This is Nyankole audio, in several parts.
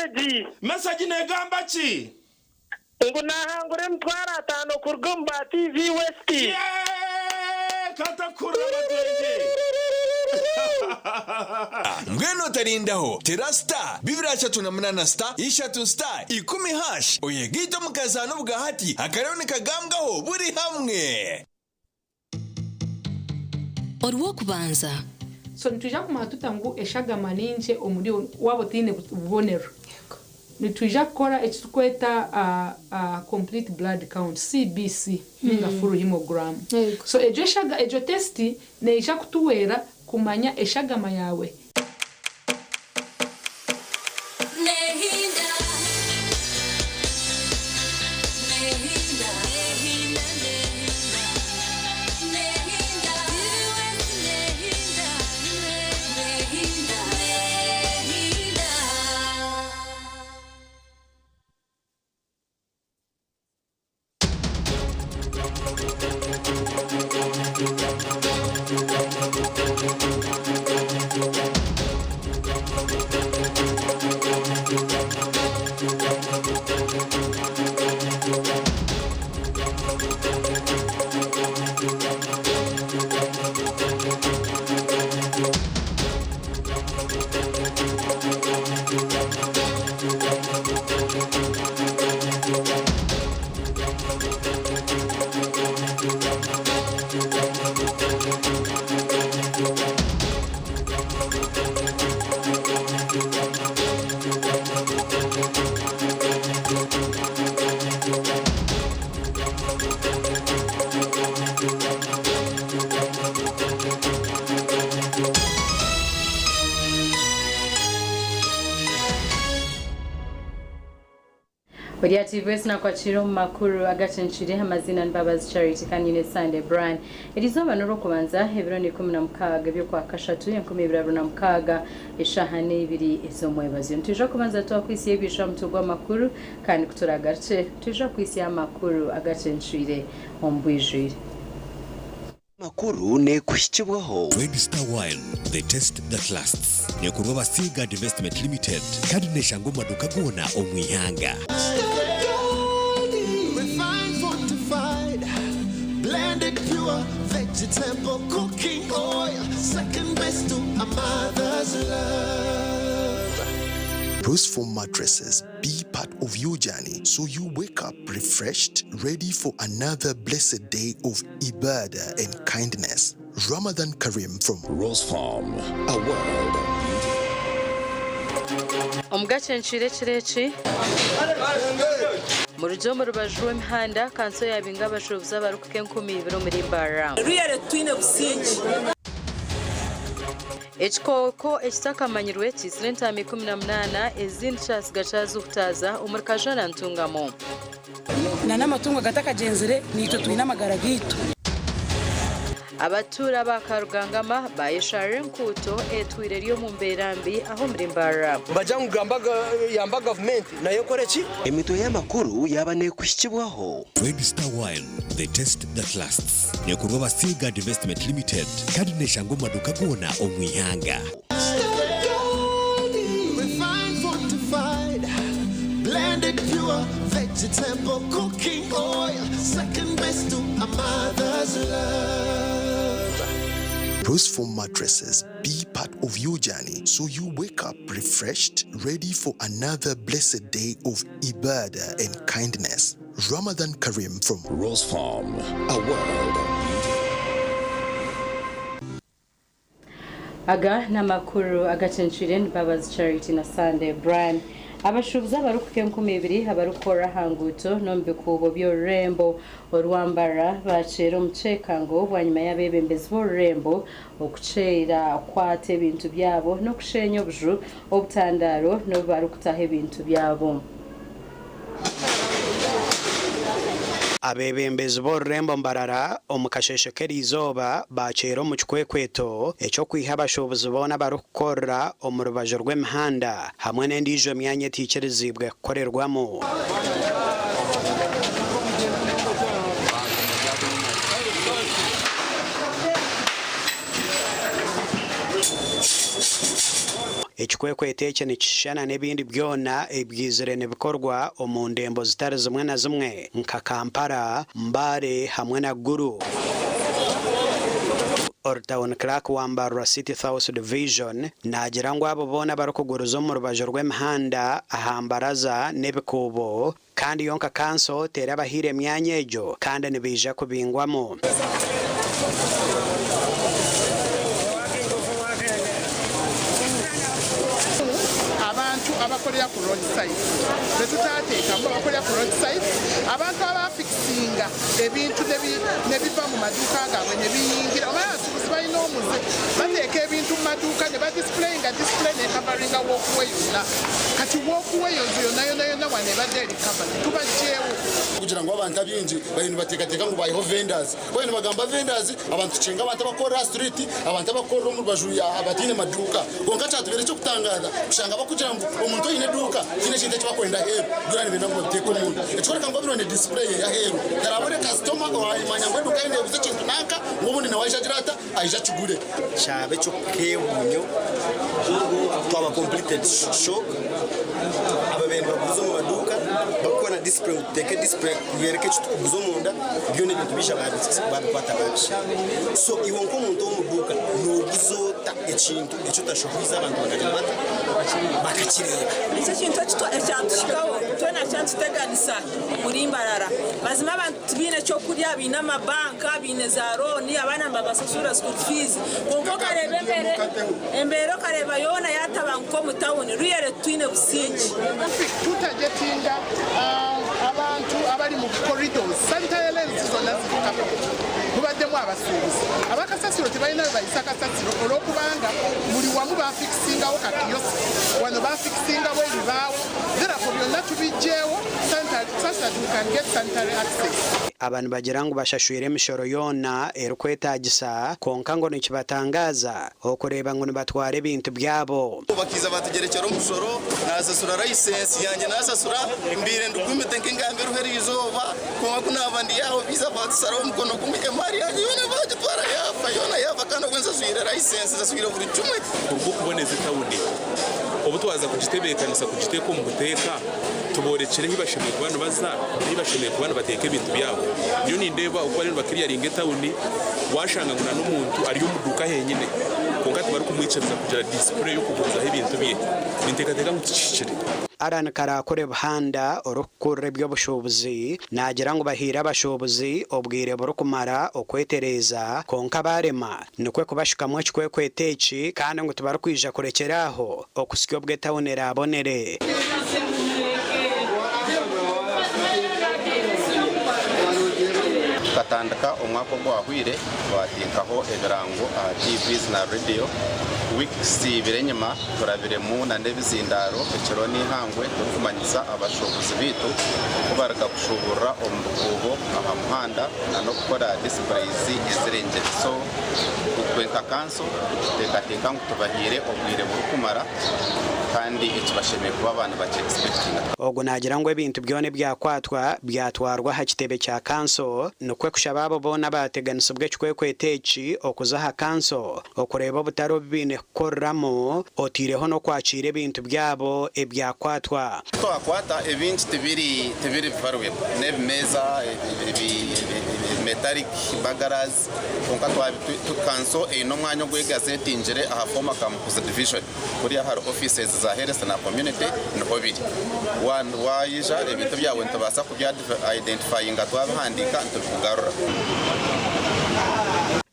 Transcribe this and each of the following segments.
Message. Message negamba ki? Ngu nahangura emitwaro atano kuruga omu ba TV West. Yeeeeee! Katakuhurira amatwengye. Mbwenu otarindaho, tera star 238 star ishatu star ikumi hash oyegaite omu kazaano obwahati akariho nikagambwaho buri hamwe. Orw'okubanza. So nitwija kumanya tuta ngu eshagama ni nkye omuri iwe waaba otaine bubonero? Nitwija kukora eki turikweta complete blood count, CBC, ninga full hemogram. So egyo egyo test neija kutuhwera kumanya eshagama yaawe. Ori aha TV West nakwakira omu makuru agacencire amaziina ni Mbabazi Charity kandi nyine Sunday Brian. Erizooba n'orwokubanza ebiro ni 16 eby'okwakashatu 2026 eshaaha n'eibiri ez'omwebazyo. Nitwija kubanza twakwitsya ebiija aha mutwe gw'amakuru kandi kuturagarukye nitwija kukwitsya amakuru agacencwire omu bwijwire. Amakuru nekuhikibwaho. Red Star Wine, the taste that lasts. Nekorwa aba Seaguard Investment Limited kandi neshangwa omu maduuka goona omu ihanga. Refined, fortified, blended pure vegetable cooking oil, second best to a mother's love. Bruce Foam mattresses be part of your journey so you wake up refreshed, ready for another blessed day of ibadah and kindness. Ramadan Kareem from Rose Farm, a world of beauty. Omu gacencwire ekiro eki, Murugye omu rubaju rw'emihanda, kanso yaabinga abashuubuzi abarikuhika 2000 omuri Mbarara. Really titwine busingye. Ekikooko ekitakamanyirwe kiitsire entaama 18 ezindi kyatsiga kyazihutaaza omuri Kajara Ntungamo. Na n'amatungo gatakagyenzire, naitwe twine amagara gaitu. Abatuura ba Karugangama baayesharira enkuuto etwire eri omu mbeera mbi aha omuri Mbarara. Nibagira ngu gamba yamba gavumenti nayo ekore ki? Emitwe y'amakuru yaaba neekuhikibwaho. Red Star Wine, the taste that lasts. Nekorwa aba Seaguard Investment Limited kandi neshangwa omu maduuka goona omu ihanga. Refined, fortified, blended pure vegetable cooking oil, second best to a mother's love. Bruce Foam mattresses be part of your journey so you wake up refreshed, ready for another blessed day of ibadah and kindness. Ramadan Kareem from Rose Farm, a world of beauty. Aga n'amakuru agacencwire ni Mbabazi Charity na Sunday Brian. Abashuubuzi abarikuhika 2000 abarikukorera aha nguuto n'omu bikuubo by'orurembo orwa Mbarara baakyera omu kyekango bwanyima y'abeebembezi b'orurembo okukyera kukwata ebintu byabo n'okusheenya obuju, obutandaaro n'obu barikutaho ebintu byabo. Abeebembezi b'orurembo Mbarara omu kasheeshe k'eriizooba baakyeera omu kikwekweto eky'okwiha abashuubuzi boona abarikukorera omu rubaju rw'emihanda hamwe n'endiijo myanya etaikiriziibwe kukorerwamu. Ekikwekweto eki nikishushana n'ebindi byona ebyizire nibikorwa omu ndembo zitari zimwe na zimwe nka Kampala, Mbale hamwe na Gulu. Ori Town Clerk wa Mbarara City South Division naagira ngu abo boona abarikuguriza omu rubaju rw'emihanda aha mbaraza n'ebikuubo kandi yo nka kanso terabahaire emyanya egyo kandi nibaija kubingwamu. Abantu abakolera ku road side betutateekamu abakolera ku road side abantu abafikisinga ebintu nebiva mu maduuka gaabwe nebiyingira omanyi abasuubuzi balina omuze bateeka ebintu mu maduuka ne badisplayinga display nekavaringa walkway yonna kati walkway nzu yonna yonna yonna wano ebadde eri covered tubajjeewo. Kugira ngu abantu abaingi bariyo nibateekateeka ngu bayiheho vendors. Boona nibagamba vendors, abantu tukyenga abantu abakukorera aha street, abantu abakukorera omu rubaju abataine maduuka. Kwonka kyatubaire eky'okutangaaza kushanga barikugira ngu omuntu oine eduuka tihaine ekintu eki barikwenda aheeru, byona nibenda ngu babiteeke omunda. Ekikworeka ngu obiro ni display ey'aheeru. Taraabone kasitoma owaayemanya ngu eduuka ye neeguza ekintu nanka ngu obundi nawe aije agire ata, aije akigure. Kyaba eky'okwewuunyo twaba completed shock ababaire nibaguza omu maduuka barikukora na display ngu tuteeke display tubeereke eki turikuguza omunda byona ebintu baija babikwata babishaara. So iwe nk'omuntu ow'omu duuka nooguza ota ekintu eki otashohoize abantu bakagira bata? Bakakireeba. Eki ekintu ekyatuhikaho twena kyatuteganisa omuri Mbarara. Mazima abantu tibaine kyokurya, baine amabanka, baine za looni, abaana nibabasashurira school fees. Kwonka okareeba embeera okareeba yoona yatabanguka omu tawuni, really titwine busingye. Tutagetinga abantu abali mu corridors, sanitary lanes zonna ziri carpeted, mubaddemu abasuubuzi. Abakasasiro tebalina webayisa kasasiro olwokubanga buli wamu bafikisingawo ka kiosk, wano bafikisingawo ebibaawo, therefore byonna tubijjeewo such that we can get sanitary access. Aba nibagira ngu bashashwire emishoro yoona erikwetaagisa kwonka ngu nikibatangaaza okureeba ngu nibatwara ebintu byabo. Bakaija baatugyerekyera omushoro, naasasura layisensi yangye naasasura, mbaire ndigumite nk'engamba eriho eriizooba, kwonka ku naaba ndi aho baija baatusaraho omukono gumwe, emaari yangye yoona baagitwara yaafa, yoona yaafa kandi obwo nsaswire layisensi, nsaswire buri kimwe. Kuruga okuboneza etawuni, obu twaza kugitebeekanisa kugiteeka omu buteeka, tuborekire ahu bashemereire kuba nibaza n'ahu bashemereire kuba nibateeka ebintu byabo. Nyowe nindeeba oku bariyo nibakiriyaringa etawuni, waashanga ngu n'omuntu ari omu duuka henyine kwonka tibarikumwikiriza kugira disipureyi y'okugurizaho ebintu bye. Ninteekateeka ngu tikihikire. Allan Karakure Buhanda orikukurira eby'obushuubuzi naagira ngu bahaire abashuubuzi obwire burikumara okwetereeza kwonka baarema nikwo kubashukamu ekikwekweto eki kandi ngu tibarikwija kurekyera aho Okusya obu etawuni eraabonere. Tukatandika omwaka ogwahwire twateekaho ebirango aha TVs na rediyo. Weeks ibiri enyima turabiremu na n'ebizindaaro ekiro n'eihangwe turikumanyisa abashuubuzi baitu ku baruga kushuuburira omu bikuubo aha muhanda na n'okukora displays ezirengire. So itwe nka kanso Nituteekateeka ngu tubahaire obwire burikumara kandi eki bashemereire kuba baaba nibakyexpectinga. Ogu naagira ngu ebintu byona ebyakwatwa byatwarwa aha kitebe kya kanso nikwo kushaba abo boona abaateganisibwa ekikwekweto eki okuza aha kanso okureeba obutare obu baine kukoreramu oteireho n'okwakiira ebintu byabo ebyakwatwa. Twakwata ebingi tibiri tibiri valuable n'ebimeeza ebi metallic burglars Kwonka kanso eine omwanya ogu egazetingire aha former Kamukuzi division kuriya ahari offices za health na community niho biri. Waija ebintu byawe nitubaasa kubya identifyinga twabihandiika nitubikugarura.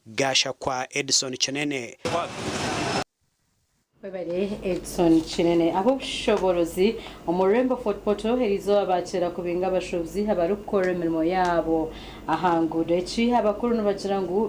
Gashakwa Edson Kinene. Webare Edson Kinene. Ab'obushoboorozi omu rurembo Fort Portal eriizooba baakyera kubinga abashuubuzi abarikukorera emirimo yaabo aha nguudo. Eki abakuru nibagira ngu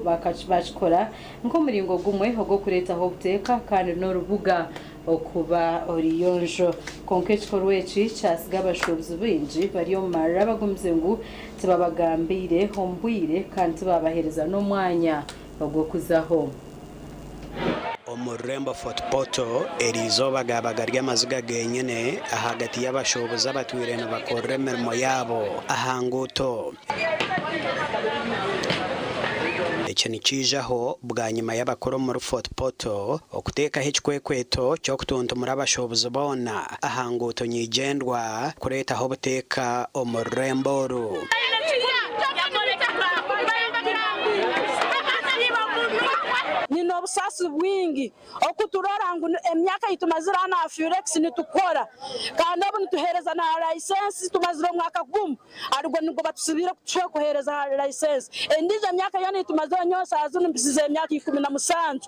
bakikora nk'omuringo gumwe ogw'okureetaho obuteeka kandi n'orubuga okuba oruyonjo. Kwonka ekikorwa eki kyasiga abashuubuzi baingi bari omu marira bagumize ngu tibabagambiire omu bwire kandi tibabaheereza n'omwanya ogw'okuzaho. Omu rurembo Fort Portal, eriizooba gaaba gari amaziga genyine ahagati y'abashuubuzi abatwire nibakorera emirimo yaabo aha nguuto. Eki nikiijaho bwanyima y'abakuru omuri Fort Portal okuteekaho ekikwekweto ky'okutuntumura abashuubuzi boona aha nguuto nyigyendwa kureetaho obuteeka omu rurembo oru. Nyine obusaasi bwingi okuturora ngu emyaka ei tumazire hanu aha Furex nitukora kandi obu nituheereza na layisensi tumazire omwaka gumwe arigwo nigwo batusibiire kutushuba kuheereza aha layisensi. Endiijo emyaka yoona ei tumazireho nyowe shaaha zinu mpisize emyaka 17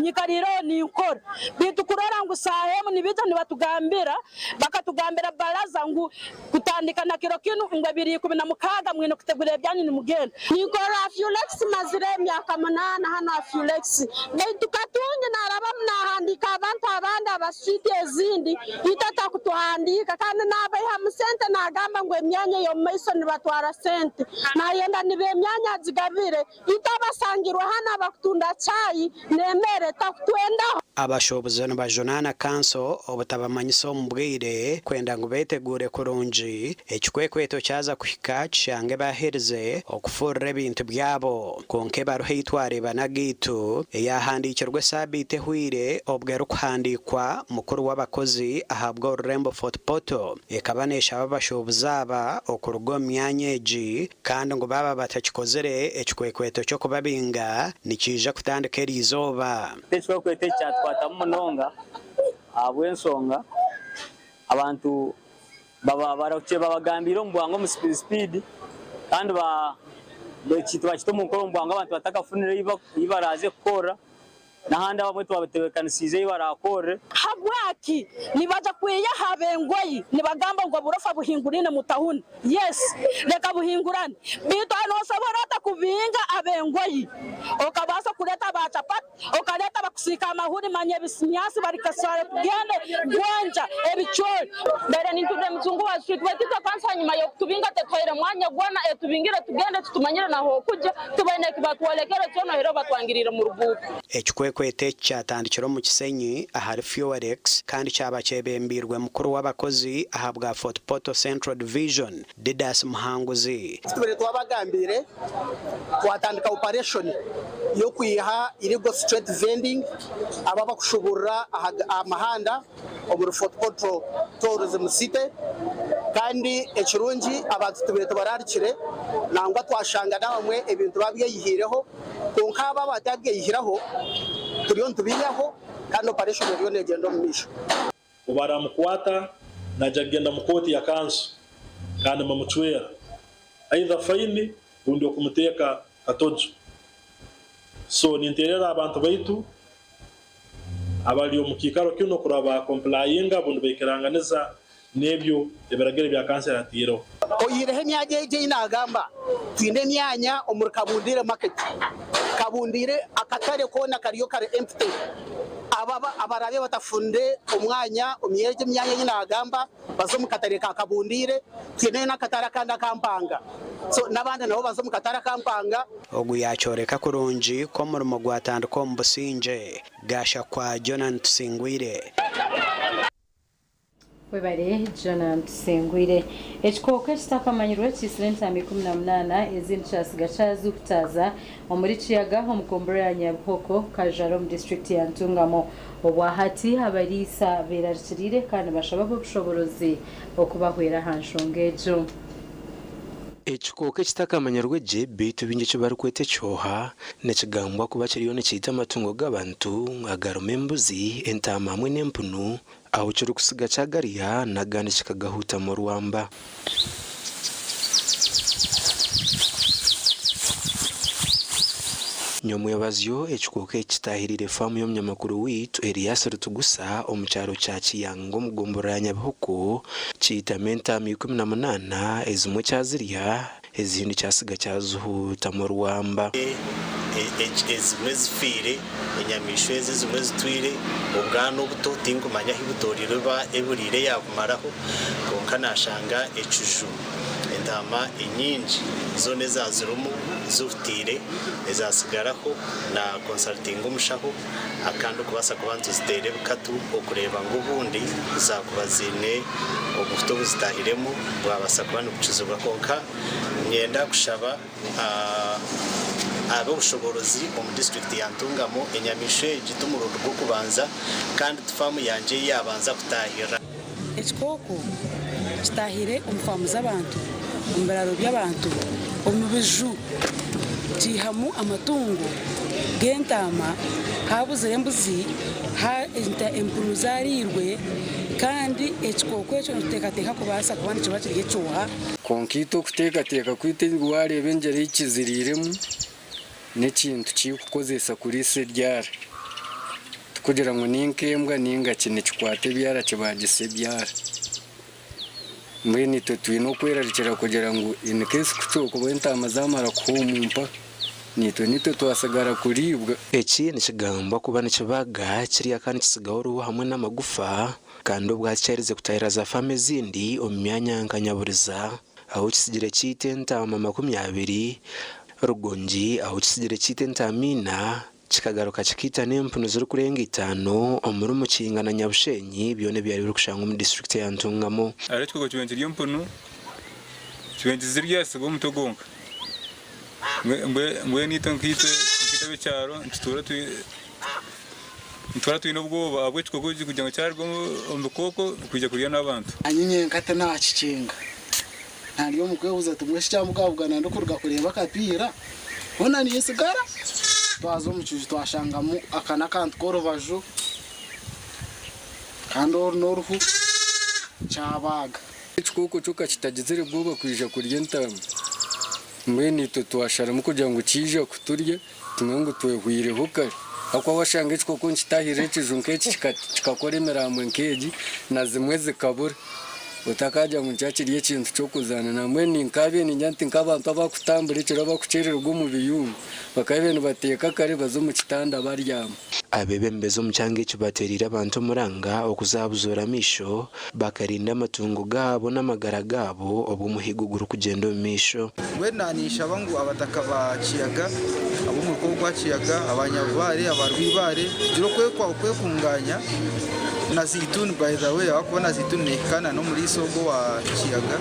nyikariireho ninkora beitu kurora ngu shaaha emu nibaija nibatugambira bakatugambira baraza ngu Kutandika na kiro kinu ngu ebiro 16 mwine kutegura ebyanyu nimugenda. Ninkorra aha Fulex mazire emyaka munaana hanu aha Fulex baitu Katungi narabamu nahandiika abantu abandi aba street ezindi itwe takutuhandiika kandi nabaihamu sente nagamba ngu emyanya ey'omumaiso nibatwara sente nayenda niba emyanya agigabire Itwe abasangirwe hanu abakutunda chai n'emere takutwendaho. Abashuubuzi nibajunaana kanso obutabamanyisa omu bwire kwenda ngu beteguure kurungi ekikwekweto kyaza kuhika kishange baaherize okufurura ebintu byabo. Kwonka ebaruha ei twareeba n'agaitu eyahandiikirwe esaabiiti ehweire obwo erikuhandiikwa mukuru w'abakozi ahabw'orurembo Fort Portal ekaba neeshaba abashuubuzi aba okuruga omu myanya egi Kandi ngu baaba batakikozire, ekikwekweto ky'okubabinga nikiija kutandika eri izooba. Ekikwekweto eki kyatukwatamu munonga ahabw'enshonga abantu baba barahukiire babagambiire omu bwangu omu sipiidi kandi ekintu bakita omu nkora omu bwangu abantu batakafunire ei baraaze kukorera. N'ahandi abamwe tubatebeekanisiize ei baraakorere. Habwaki nibaja kwihaho abengoyi nibagamba ngu oburofa buhinguraine mu tahuni? Yes, leka buhingurane. Beitu nosobora ota kubinga abengoyi okabaasa kureeta aba chapati, okareeta abakusiika amahuri manya ebinyaatsi barikasara tugende gonja ebicoori. Mbaire ninturira emicungwa owa street baitu itwe kanso hanyuma y'okutubinga tetuhaire mwanya gwona etubingire tugende titumanyire na h'okugya. Tibaine eki batworekere kyona oihireho batwangiriire omu ruguuto. Ekikwekweto eki kyatandikire omu Kisenyi ahari Fuelex kandi kyaba kyebembiirwe mukuru w'abakozi ahabwa Fort Portal Central Division, Didas Muhanguzi. Tubire twabagambiire twatandika operation y'okwiha illegal street vending abo abakushuburira aha mihanda omuri Fort Portal Tourism City kandi ekirungi abantu tubaire tubararikire nangwa twashanga nabamwe ebintu babyeyihireho kwonka abo abatabyeyihiraho turiyo nitubiihaho kandi operation eriyo negyenda omu maisho. Obu baramukwata naija kugenda mu kooti ya kanso kandi bamucwera either fayini rundi okumuteeka katojo. So ninteererra abantu baitu abari omu kiikaro kinu kuraba ba kompulayinga obundi baikiranganiza n'ebyo ebiragiro ebya kanso yataireho. Oyihireho emyanya egi ei naagamba, twine emyanya omuri Kabundiire Market. Kabundiire akatare koona kariyo kari empty. Abo abaraabe batafunire omwanya omu egi emyanya ei naagamba, baze omu katare ka Kabundiire, twineyo n'akatare akandi aka Mpanga. So n'abandi nabo baze omu katare aka Mpanga. Ogu yaakyoreka kurungi ku omurimo gwatandika omu busingye. Gashakwa Jonan Tusingwire. Webare Jonan Tusingwire. Ekikooko ekitakamanyirwe kiitsire entaama 18 ezindi kyasiga kyazihutaaza omuri Kiyaga omu gombolola ya Nyabihoko, Kajara omu disiturikiti ya Ntungamo. Obwahati abariisa berarikiriire kandi nibashaba ab'obushoboorozi okubahwera aha nshonga egyo. Ekikooko ekitakamanyirwe gye beitu baingi eki barikweta ekihooha nikigambwa kuba kiriyo nikiita amatungo g'abantu agarimu embuzi, entaama hamwe n'empunu ahu kirikutsiga kyagarya n'agandi kikagahuutamu orwamba. Nyomwebazyo ekikooko eki kitaahiriire faamu y'omunyamakuru waitu Erias Rutugusa omu kyaro kya Kiyanga omu gomborora ya Nyabihoko kiitamu entaama 18 ezimwe kyazirya ezindi kyasiga kyazihuutamu orwamba. Ezimwe zifiire, enyamaishwa ezi ezimwe zitwire, obwana obuto tinkumanya ahu butooriire oba eburiire yaabumaraho, kwonka naashanga ekiju entaama enyingi zoona ezaazirimu zihutiire, ezaatsigaraho na konsarutinga omushaho kandi okubaasa kuba nituziteera ebikatu okureeba ngu obundi zaakuba ziine obuhuta obuzitaahiremu bwabaasa kuba nibukizibwa kwonka niinyenda kushaba. Ab'obushoboorozi omu disiturikiti ya Ntungamo, enyamaishwa egi t'omurundi gw'okubanza kandi ti faamu yangye ei yaabanza kutaahirira. Ekikooko kitaahire omu faamu z'abantu, omu biraaro by'abantu, omu biju kiihamu amatungo g'entaama, haabuzire embuzi, empunu zaariirwe kandi ekikooko ekyo nituteekateeka kubaasa kuba nikiba kiri ekyoha. Kwonka itwe okuteekateeka kwaitu ngu waareeba engyera ei kiziriiremu n'ekintu kirikukozesa kuriisa ebyara. Tikugira ngu ni nk'embwa nainga ki, nikikwata ebyara kibaagisa ebyara. Mbwenu itwe twine okwerarikira kugira ngu in case ku kyokuba entaama zaamara kuhuumumpa, naitwe nitwe twatsigara kuriibwa. Eki nikigambwa kuba nikibaga kirya kandi kitsigaho oruhu hamwe n'amagufa. Kandi obwo kikyaherize kutahirira za faamu ezindi omu myanya nka Nyaburiza ahu kitsigire kiita entaama 20, Rugongi ahu kitsigire kiita entaama ina, kikagaruka kikaita n'empunu zirikurenga itaano omuri Mukinga na Nyabushenyi byona ebyari birikushangwa omu disiturikiti eya Ntungamo. Hariho ekikooko kibaire nikirya empunu, kibaire nikizirya hatsigaho omutwe gwonka. Mbwenu itwe nkaitwe ab'ekyaro nitutuura Nituhurira twine obwoba ahabw'ekikooko eki kugira ngu kyaruga omu bikooko kwija kurya n'abantu. Naanye nyenka tinaakikinga. Nari omu kwebuuza ati, Mbwenu shi kyamugabugana ndikuruga kureeba akapiira? Hoona nintsigara. Twaza omu kiju twashangamu aka n'akantu k'orubaju kandi oru n'oruhu, kyabaaga. Ekikooko kyo ka kitagizire bwoba kwija kurya entaama. Mbwenu itwe twasharamu kugira ngu kiija kuturya. Tumanye ngu twehwireho kare. Ahakuba washanga ekikooko nikitahirira ekiju nk'eki kikakora emirambo nk'egi na zimwe zikabura. Otakaagira ngu nikyo kiri ekintu ky'okuzaana. Nambwenu ninkaabaire ningira nti nk'abantu abakutambura ekiro abakukyerererwa omu biyungu bakaabaire nibateeka kare baza omu kitanda baryama. Abeebembezi omu kyanga eki bateereire abantu omuranga okuzabuzoora amaisho bakarinda amatungo gaabo n'amagara gaabo obwo omuhigo gurikugyenda omu maisho. Mbwenu naninshaba ngu abataka ba Kiyaga, ab'omuruka ogwa Kiyaga, aba Nyabubaare, aba Rwibaare tugire okwekunganya na Zaituni by the way ahakuba na Zaituni nehikaana n'omuriisa ogwo owa Kiyaga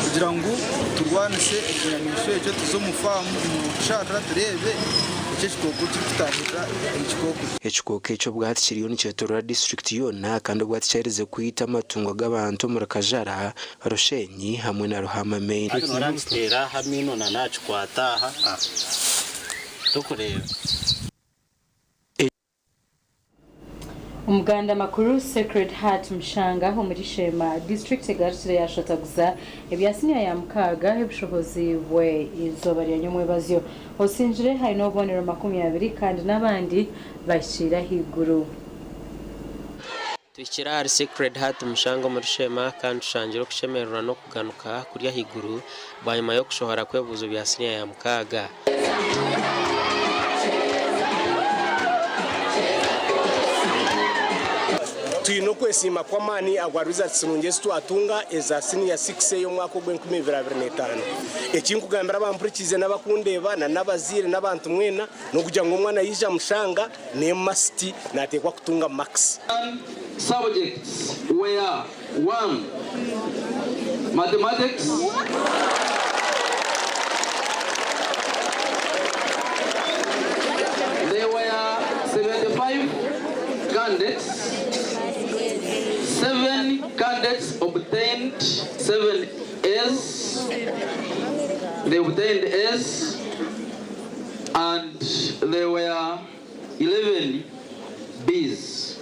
kugira ngu turwanise ekinyamaishwa ekyo tuze omu faamu omu kisharara tureebe eki ekikooko kirikutahirira ekikooko. Ekikooko eki obwahati kiriyo nikyetorora disiturikiti yoona kandi obwahati kyaherize kwita amatungo g'abantu omuri Kajara, Rushenyi hamwe na Ruhama Main. Hati noora nikiteera aha amaino na nakikwata aha tokureeba. Omuganda makuru Sacred Heart Mushanga omuri Sheema district egarukire yashataguza ebya siniya ya mukaaga ebishohozibwe eizooba rya nyomwebazyo. Osingire aine obubonero 20 kandi n'abandi bahikiire ahaiguru. Tuhikire ahari Sacred Heart Mushanga omuri Sheema kandi tushangire okushemererwa n'okuganuka kuri ahaiguru bwanyima y'okushohora kw'ebibuuzo bya siniya ya mukaaga. Twine okwesiima kw'amaani ahabwa results nungi ezi twatunga eza siniya six ey'omwaka ogw'enkumi ibiri abiri n'etaano. Eki nkugambira abampurikiize n'abakundeeba na n'abazaire n'abantu mwena n'okugira ngu omwana yaija mushanga n'e must nateekwa kutunga marks. Subjects were 1. Mathematics. There were 75 candidates. 7 candidates obtained 7 A's. They obtained A's and there were 11 B's.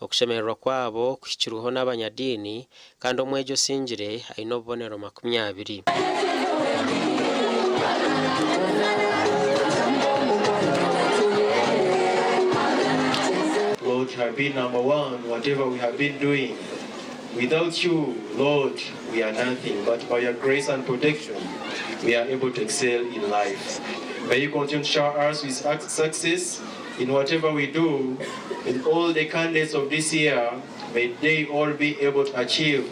Okushemererwa kwabo kuhikirweho n'abanyadiini kandi omwegi osingire aine obubonero 20. Lord, you have been number one, whatever we have been doing. Without you, Lord, we are nothing, but by your grace and protection, we are able to excel in life. May you continue to shower us with success in whatever we do. In all the candidates of this year, may they all be able to achieve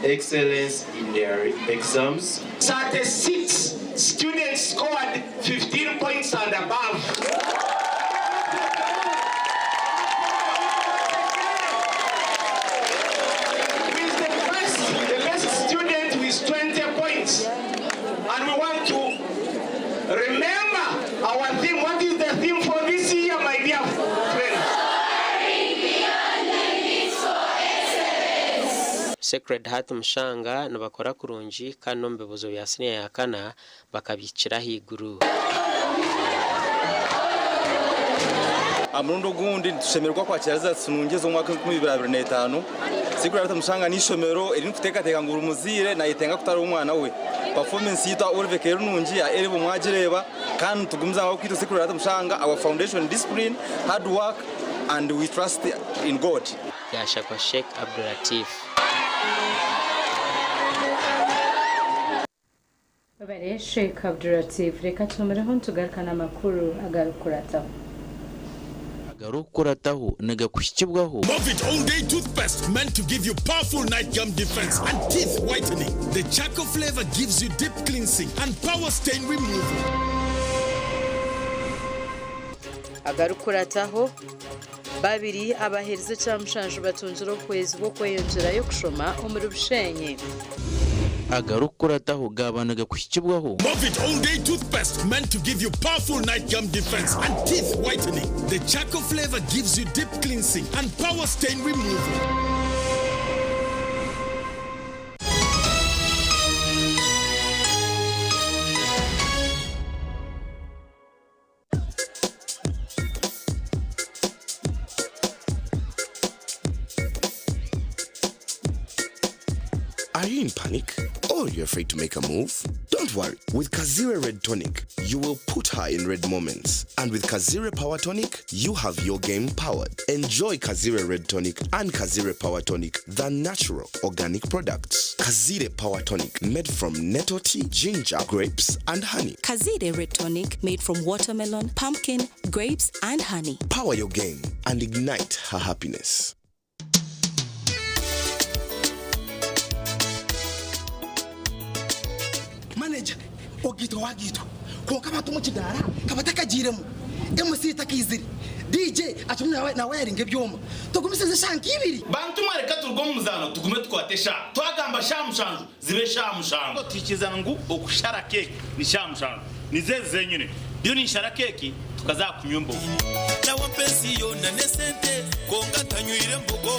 excellence in their exams. 36 students scored 15 points and above. With the best student with 20 points. And we want to remember our Sacred Heart Mushanga nibakora kurungi kandi n'omu bibuuzo bya siniya ya kana bakabihikira ahaiguru. Aha murundi ogundi nitushemererwa kwakira results nungi ez'omwaka 2025. Sacred Heart Mushanga n'eishomero eririkuteekateeka ngu buri muzaire nayetenga kutwarayo omwana we. Performance yaitu aha Olive ekaba eri nungi, aha A-level mwagireeba kandi nitugumizamu ahabw'okuba itwe Sacred Heart Mushanga our foundation discipline, hard work and we trust in God. Gashakwa Sheikh Abdulatif. Webare Sheikh Abdulatif reka tuhumireho nitugaruka n'amakuru agarikukurataho. Agarikukurataho nigakuhikibwaho. Movit All Day Toothpaste meant to give you powerful night gum defense and teeth whitening. The charcoal flavor gives you deep cleansing and power stain removal. Agarikukurataho, Babiri abaherize ekyamushanju batungire obuhwezi bw'okweyongyerayo kushoma omuri Bushenyi. Agarikukurataho gaaba nigakuhikibwaho. Movit All Day Toothpaste meant to give you powerful night gum defense and teeth whitening. The charcoal flavor gives you deep cleansing and power stain removal. Are you in panic? Or you're afraid to make a move? Don't worry. With Kazire Red Tonic, you will put her in red moments. And with Kazire Power Tonic, you have your game powered. Enjoy Kazire Red Tonic and Kazire Power Tonic, the natural organic products. Kazire Power Tonic, made from nettle tea, ginger, grapes, and honey. Kazire Red Tonic, made from watermelon, pumpkin, grapes, and honey. Power your game and ignite her happiness. Manager, ogiitwa wagiitwa kwonka abantu omu kidaara ka batakagiiremu, MC takaizire, DJ akirimu nawayaringa ebyoma, tugumisirize eshaaha nk'ibiri. Bantu mwe reka turuge omu muzaano tugume tukwate eshaaha. Twagamba shaaha mushanju zibe shaaha mushanju. Tuhikirizana ngu okushara keeki ni shaaha mushanju. Nizo ezi zenyine. Ndiyo ninshara keeki tukaza aha kunywa embogo. Nawe ensi yoona n'esente kwonka ntanywire mbogo.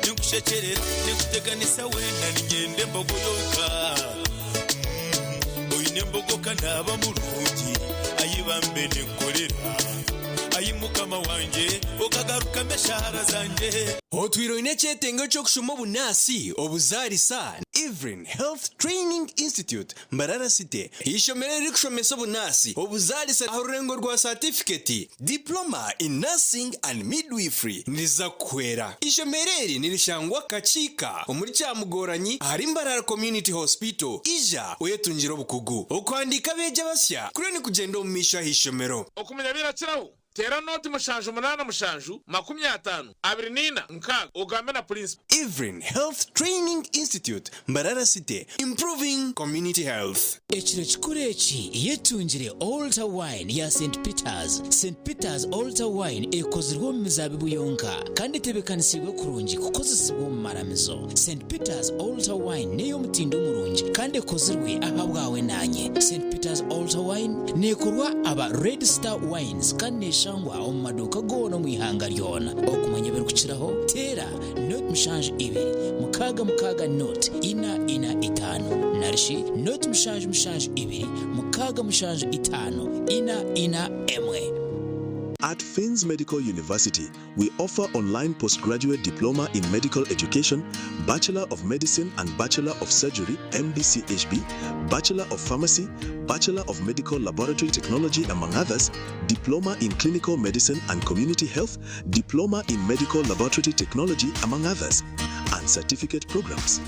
Ninkushekyerera ninkuteganisa weena niinyenda embogo yonka. Oine embogo ka naaba murungi ayi bambe ninkukorera. Ayi mukama wangye okagarukamu eshaara zangye. Otwire oine ekyetengo ky'okushoma obunaasi, obuzaarisa, Evelyn Health Training Institute, Mbarara City, eishomero eririkushomesa obunaasi, obuzaarisa aha rurengo rwa saatifiketi, Diploma in Nursing and Midwifery, niriza kukuhwera. Eishomero eri nirishangwa Kakiika omuri Kyamugoranyi ahari Mbarara Community Hospital. Ija oyetungire obukugu. Okuhandiika abeegi abasya kuriyo nikugyenda omu maisho aha ishomero. Okumanya birakiraho, teera nooti 7 87 54 6 ogambe na purinsipo. Evelyn Health Training Institute, Mbarara City, Improving Community Health. Ekiro kikuru eki yetungire Altar Wine ya Saint Peters. Saint Peters Altar Wine ekozirwe omu mizaabibu yonka kandi etebeekanisiibwe kurungi kukozesibwa omu maramizo. Saint Peters Altar Wine n'ey'omutindo murungi kandi ekozirwe ahabwawe naanye. Saint Peters Altar Wine neekorwa aba Red Star Wines kandi neeshangwa omu maduuka goona omu ihanga ryona. Okumanya ebirikukiraho, teera 072 66 0 4 4 5 narishi 0 7 2 6 7 5 4 4 1. At Finns Medical University, we offer online postgraduate diploma in medical education, Bachelor of Medicine and Bachelor of Surgery, MBChB, Bachelor of Pharmacy, Bachelor of Medical Laboratory Technology, among others, Diploma in Clinical Medicine and Community Health, Diploma in Medical Laboratory Technology, among others, and certificate programs.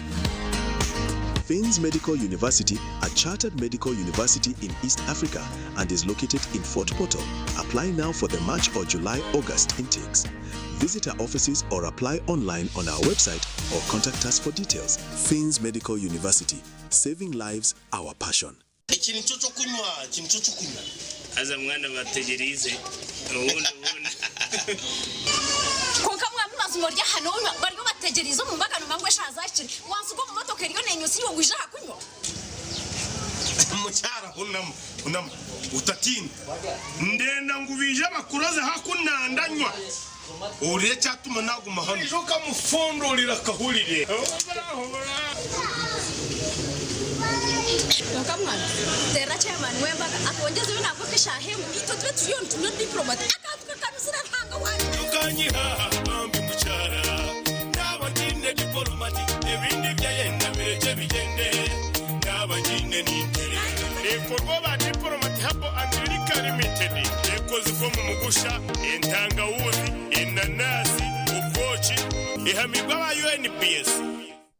Finns Medical University, a chartered medical university in East Africa and is located in Fort Portal. Apply now for the March or July August intakes. Visit our offices or apply online on our website or contact us for details. Finns Medical University, saving lives, our passion. Eki nikyo ky'okunywa, eki nikyo ky'okunywa. Haza mwana bategyereize obundi obundi. Kwonka mwami mazima ori aha nonywa bariyo bategyereize omu mbaga nomanya ngu eshaaha zahikire wansiga omu motoka eriyo nenywa iwe ngu ija aha kunywa. Mukyara hunama, hunama, otatiina. Ndenda ngu baije bakuroze haku nandanywa. Ohurire ekyatuma naguma hanu. Ija okamufondorera akahurire. Kwonka mwana, teerera chairman w'embaga atwongyezeyo nangwa nk'eshaaha emwe itwe tube turiyo nitunywa diplomat akantu kakanuzire Ruhanga wangye. Okanyiha bambi mukyara Naaba ngiine dipolomati Ebindi byayenda birekye bigyende Naaba ngiine ninterera. Ekorwa ba Diplomat Herbal and Liquor Limited. Ekozirwe omu mugusha, entangawuzi, enanasi, obwoki. Ehamibwe aba UNBS.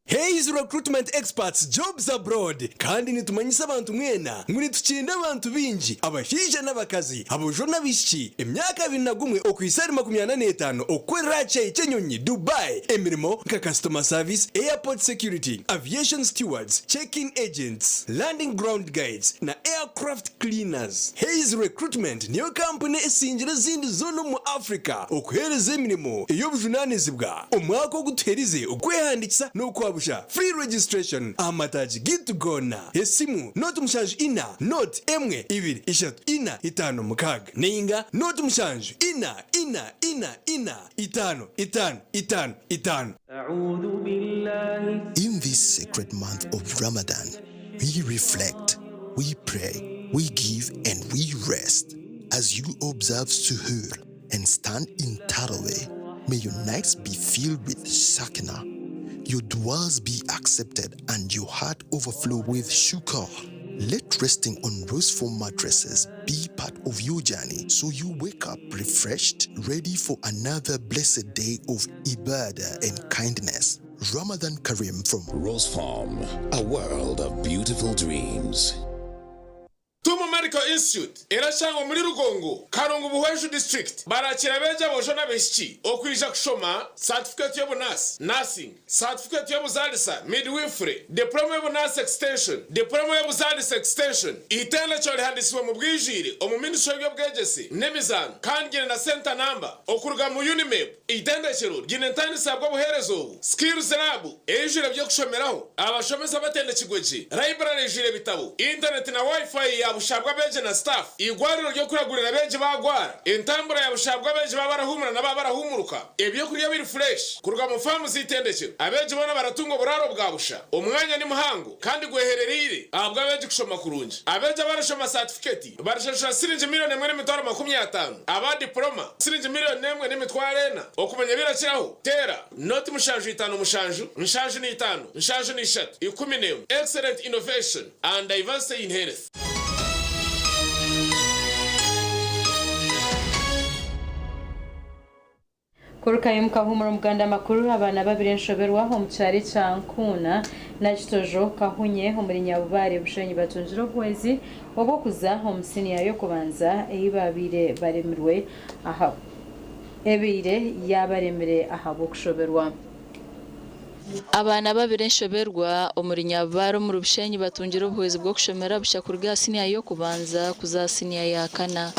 Hays Recruitment Experts Jobs Abroad Kandi nitumanyisa abantu mwena ngu nitukinda abantu baingi, abashaija n'abakazi, aboojo n'abaishiki, emyaka 21 okuhitsya ahari 45 okukorera aha kishaayi ky'enyonyi Dubai emirimo nka Customer Service, Airport Security, Aviation Stewards, Check-in Agents, Landing Ground Guides na Aircraft Cleaners. Hays Recruitment niyo kampuni esingire ezindi zoona omu Africa okuheereza emirimo ey'obujunaanizibwa. Omwaka ogu tuherize okwehandiikisa n'okwabusha, free registration, aha mataagi gaitu goona. Esimu, 074 0 1 2 3 4 5 6 nainga 0 7 4 4 4 4 5 5 5 5. In this sacred month of Ramadan, we reflect, we pray, we give, and we rest. As you observe Suhoor and stand in Taraweh, may your nights be filled with Sakina, your duas be accepted, and your heart overflow with shukr. Let resting on rose foam mattresses be part of your journey so you wake up refreshed, ready for another blessed day of ibadah and kindness. Ramadan Kareem from Rose Farm, a world of beautiful dreams. Tumu Medical Institute erashangwa omuri Rugongo, Karungu Buhweju District. Barakira abeegi aboojo n'abaishiki okwija kushoma satifikeeti y'obunaasi, Nursing, satifikeeti y'obuzaalisa, Midwifery, Diploma y'obunaasi Extension, Diploma y'obuzaalisa Extension. Eitendekero rihandiisibwe omu bwijwire omu Ministry y'eby'obwegyese n'emizaano kandi ryine na Centre Number okuruga mu UNIMEB. Eitendekero ryine entandisa ahabw'obuheereza obu, Skills Lab eijwire eby'okushomeraho, abashomesa batendekirwe gye, library eijwire ebitabo, intaneti na Wi-Fi ya busha ahabw'abeegi na staff, eigwariro ry'okuragurira abeegi baagwara, entambura ya busha ahabw'abeegi baaba barahuumura na baaba barahuumuruka, ebyokurya biri fureshi kuruga mu faamu z'eitendekero. Abeegi boona baratunga oburaaro bwa busha. Omwanya ni muhango kandi gweherereire ahabw'abeegi kushoma kurungi. Abeegi abarashoma saatifiketi Barishashura siringi milioni 1,050,000, aba dipuloma siringi milioni 1,400. Okumanya ebirakiraho, teera 075 75 73 11. Excellent innovation and diversity in health. Kurukayo mukahumura omuganda amakuru abaana babiri enshoberwa omu kyaro ekya Nkuuna na Kitojo Kahunye omuri Nyabubare Bushenyi batungire obuhwezi obw'okuza omu siniya y'okubanza ei babaire baremirwe aha ebaire yabaremire ahabw'okushoberwa. Abaana babiri enshoberwa omuri Nyabubare omuri Bushenyi batungire obuhwezi bw'okushomera busha kuruga aha siniya y'okubanza kuza aha siniya ya kana.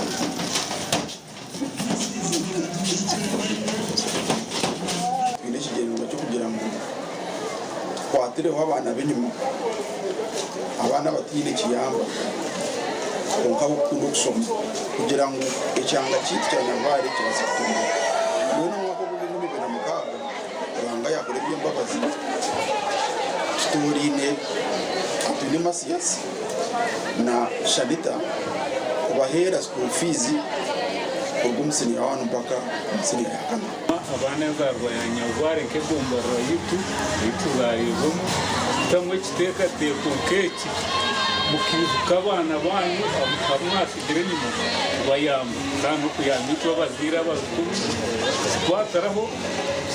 Twine ekigyendererwa ky'okugira ngu tukwatireho abaana b'enyima, abaana abataine kiyamba kwonka ab'okukunda okushoma kugira ngu ekyanga kyaitu kya Nyarubare kibaase kutunguka. Mbwenu omu mwaka ogw'enkumi ibiri na mukaaga Ruhanga yaakora eby'embabazi tutoraine Atwine Mathias na Shanita kubaheera school fees kuruga omu siniya wani mpaka omu siniya ya kana. Abaana enzaarwa ya Nyarubare nk'egomborora yaitu ei tuzaariirwemu kutamu ekiteekateeko nk'eki mukaijuka abaana baanyu abu mwatsigire enyima kubayamba kandi n'okuyamba itwe abazaire abakuru kukwatiraho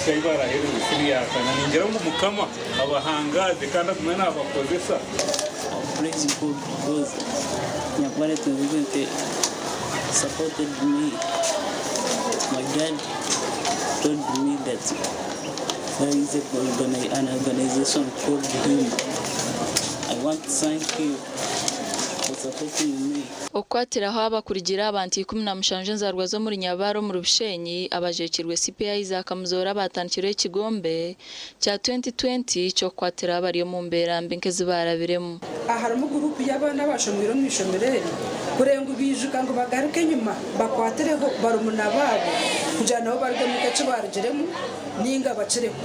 kuhitsya ahi baraheereze siniya ya kana. Ningira ngu Mukama abahangaaze kandi agume naabakozesa. Praise God because Nyarubare President supported me. My dad told me that there is an organization called HIM. I want to thank you for supporting me. Okukwatiraho abakurigira abantu 17 enzarwa z'omuri Nyabaro omuri Bushenyi abajwekirwe CPI Isaac Muzoora abatandikirweho ekigombe kya 2020 ky'okukwatiraho abari omu mbeera mbi nk'ezi barabiremu. Harimu guruupu y'abaana abashomeire omu ishomero eri. Kureba ngu baijuka ngu bagaruke enyima bakwatireho barumuna baabo kugira nabo barugemu nk'eki barugiremu ninga bakireho.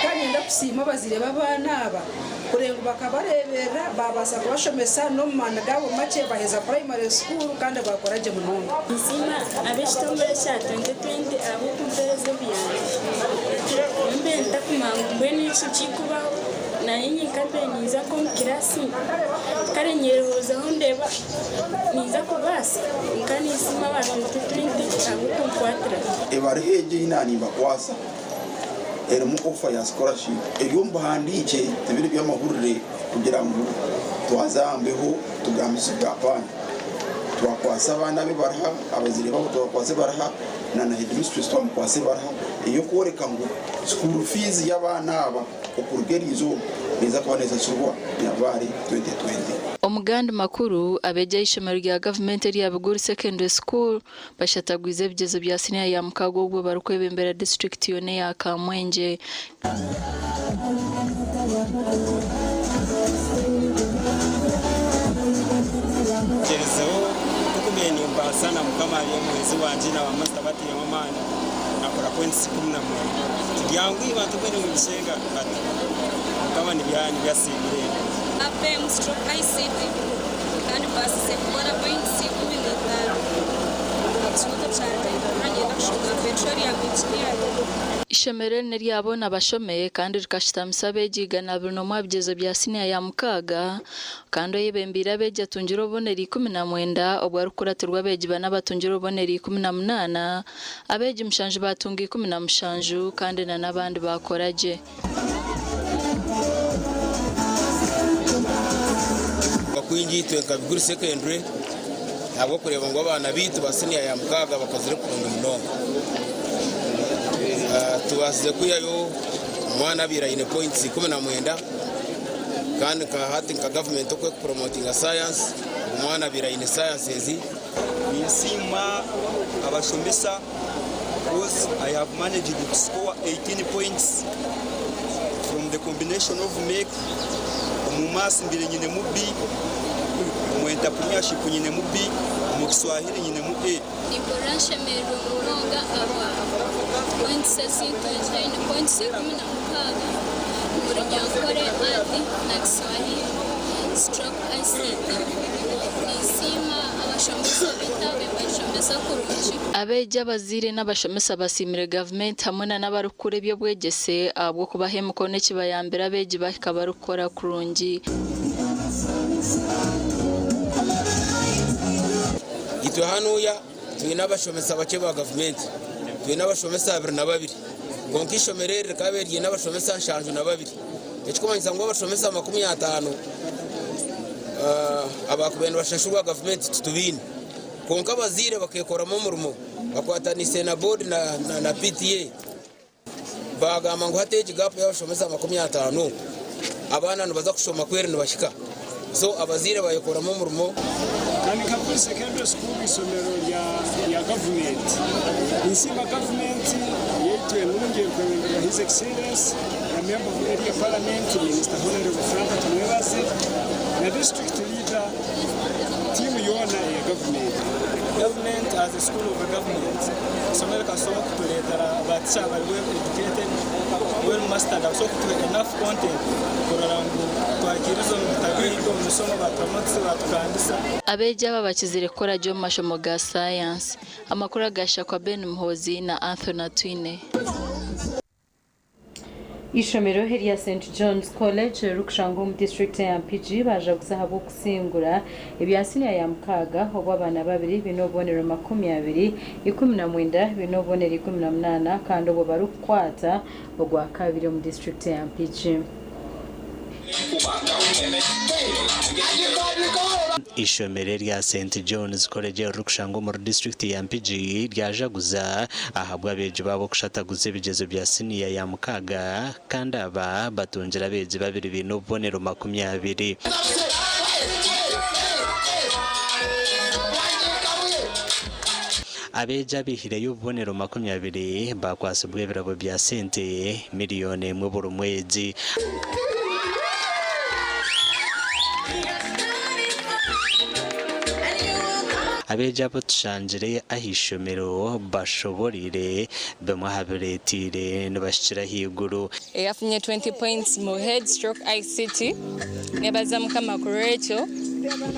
Kandi niinyenda kusiima abazaire b'abaana aba kureba ngu bakabareeberera baabaasa kubashomesa n'omu maani gaabo makye baheza purayimare sukuuru kandi baakora gye munonga. Ninsiima ab'ekitongore kya 2020 ahabw'okumpeereza obuyambi. Mbe ntakumanya ngu mbwenu eki ekirikubaho naanye nyenka mbe ninza nk'omu kiraasi kare nyerowoozaho ndeeba ninza kubaasa kwonka ninsiima aba 2020 ahabw'okunkwatiraho. Ebaruha egi ei naanimbakwatsa erimu ofa ya scholarship eri omu buhandiikye tibiri by'amahurire kugira ngu twaza aha mbeho tugambise apaana. Twakwatsa abaana aba ebaruha, abazaire baabo twabakwatsa ebaruha na na headmistress twamukwatsa ebaruha ey'okworeka ngu school fees y'abaana aba okuruga eriizooba neeza kuba neesashurwa Nyabare 2020. Omu gandi makuru, abeegi aha ishomero rya gavumenti erya Biguri Secondary School Bashatagwize ebigyezo bya siniya ya mukaaga obwo barikwebembera disiturikiti yoona eya Kamwengye. Ngyerizeho nk'oku nimbaasa na Mukama ari omuhwezi wangye na ba masita batairemu amaani nakora points 19. Tibyanguhi bantu mbwenu nibishenga but Mukama nibyo asiimire. APM stroke ICT kandi mbaasize kukora points 15 ekicweka kya Rwanda niinyenda kushoma petroleum engineering. Ishomero eri n'erya boona abashome kandi rikashutamisa abeegi 201 aha bigyezo bya siniya ya mukaaga kandi oyebembeire abeegi atungire obubonero 19 obwo arikukuratirwa abeegi bana abatungire obubonero 18, abeegi mushanju baatunga 17 kandi na n'abandi baakora gye. Kwingi itwe nka Biguri Secondary ahabw'okureeba ngu abaana baitu ba siniya ya mukaaga bakozire kurungi munonga. Tubaasize kwihayo omwana abaire aine points 19 kandi nka hati nka gavumenti oku erikupromotinga sayansi omwana abaire aine sayansi Ninsiima abashomesa coz I have managed to score 18 points from the combination of make, omu maths mbaire nyinemu B, omu entrepreneurship nyinemu B, omu Kiswahili nyinemu A. Nimpurira nshemereirwe munonga ahabwa points ezi ntungire, ni points 16 omu Runyankore, Art na Kiswahili stroke ICT. Ninsiima abashomesa baitu abu nibatushomesa kurungi. Abeegi, abazaire n'abashomesa basiimire gavumenti hamwe na n'abarikukura eby'obwegyese ahabw'okubaha emikono ekibayambire abeegi bahika barikukora kurungi. Itwe hanuya twine abashomesa bakye ba gavumenti, twine abashomesa 22 kwonka eishomero eri rikaba riine abashomesa 72 ekikumanyisa ngu abashomesa 50 abakubaire nibashashurwa gavumenti titubaine. Kwonka abazaire bakeekoramu omurimo bakwataniise na boodi na PTA baagamba ngu hati egi gaapu y'abashomesa 50 abaana nibaza kushoma ku eri nibahika. So abazaire baayekoramu omurimo. Kandi nka Biguri Secondary School eishomero rya gavumenti, ninsiima gavumenti yaitu enungi erikwebemberwa His Excellency na Member of Area Parliament Minister Honourable Frank Tumwebaze na District Leader tiimu yoona eya gavumenti. Government as a school of government isomero rikasobora kuturetera ba teacher abari well educated, well mastered abasobora kutuha enough content kurora ngu twakiriza omu bitabo ebi omu misomo batuha marks batukambisa. Abeegi aba bakizire kukora gye omu mashomo ga sayansi. Amakuru agashakwa Ben Muhoozi na Anthony Atwine. Eishomero erya St John's College erikushangwa omu disiturikiti eya Mpigi baajaguza ahabw'okusingura ebya siniya ya mukaaga obwo abaana babiri baine obubonero 20, 19 baine obubonero 18 kandi obwo barikukwata ogwakabiri omu disiturikiti eya Mpigi. Eishomero erya St John's College eririkushangwa omuri disiturikiti ya Mpigi ryajaguza ahabw'abeegi baabo kushataguza ebigyezo bya siniya ya mukaaga kandi aba batungire abeegi babiri baine obubonero 20. Abeegi abaihireyo obubonero 20 baakwatsibwa ebirabo bya sente miriyoni emwe buri mwegi. Abeegi abu tushangire aha ishomero bashoboreire bimwe aha bireeteire nibahikira ahaiguru. Eyafunye 20 points mu head stroke ICT nebaza mukama ku lwekyo.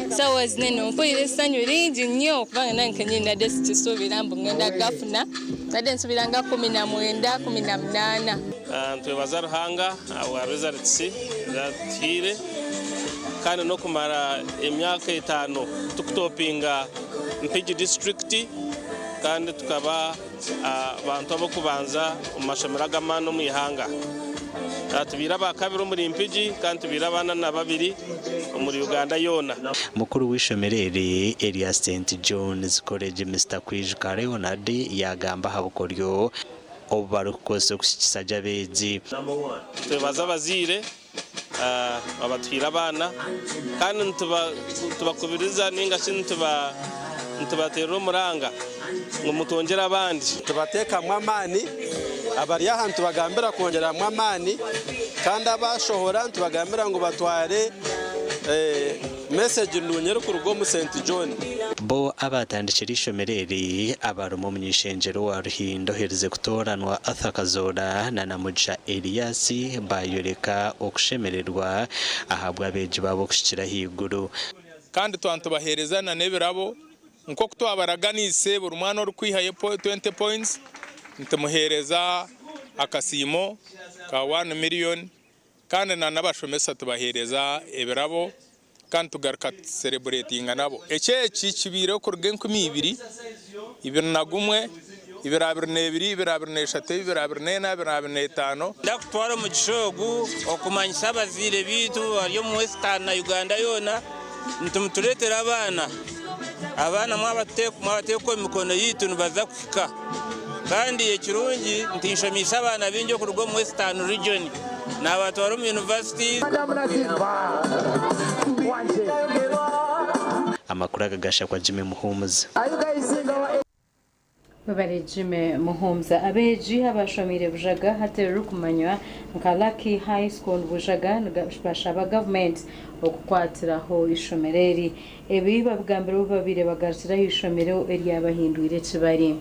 Saawa zino eno mpulira essanyu lingi nnyo kubanga nange kenyini nadde sikisuubira mbu ngenda gafuna nadde nsuubira nga 19, 18. Nitwebaza Ruhanga ahabwa results ezatuhaire kandi n'okumara emyaka etaano tukutopinga Mpigi district kandi tukaba abantu ab'okubanza omu mashomero ag'amaani omu ihanga. Tubaire abakabiri omuri Mpigi kandi tubaire abaana na babiri omuri Uganda yoona. Mukuru w'eishomero eri erya St John's College Mister Kwijuka Leonard yaagamba aha bukoryo obu barikukozesa okuhikisa gye abeegi. Nitwebaza abazaire abatuhaire abaana kandi nitubakubiriza ninga shi nitubateerera omuranga ngu mutwongyere abandi. Tubateekamu amaani, abari aha nitubagambira kwongyeramu amaani kandi abashohora nitubagambira ngu batware mesegi nungi erikuruga omu St John. Bo abaatandikire eishomero eri abarimu omuny'eishengyero wa Ruhindo oherize kutooranwa Arthur Kazoora na Namugisha Elias baayoreka okushemererwa ahabw'abeegi baabo okuhikira ahaiguru. Kandi twaba nitubaheereza na n'ebirabo nk'oku twabaraganiise buri mwana orikwihayo 20 points nitumuheereza akasiimo ka 1 million kandi na n'abashomesa tubaheereza ebirabo kandi tugaruka tusereburetinga nabo. Eki eki kibaireho kuruga enkumi ibiri, ibiri na gumwe, 2022, 2023, 2024, 2025. Ndakutwara omugisha ogu okumanyisa abazaire baitu bari omu Western na Uganda yoona nti mutureetere abaana. Abaana mwabateeka omu mikono yaitu nibaza kuhika. Kandi ekirungi nti nshomeise abaana baingi okuruga omu Western region nabatwara omu universities. Amakuru aga gashakwa Jimmy Muhumuza. Webare Jimmy Muhumuza. Abeegi abashomiire Bujaga hati eririkumanywa nka Lucky High School Bujaga bashaba gavumenti okukwatiraho ishomero eri. Ebi babigambire obu babaire bagarukire aha ishomero eryabahindwire ekibari.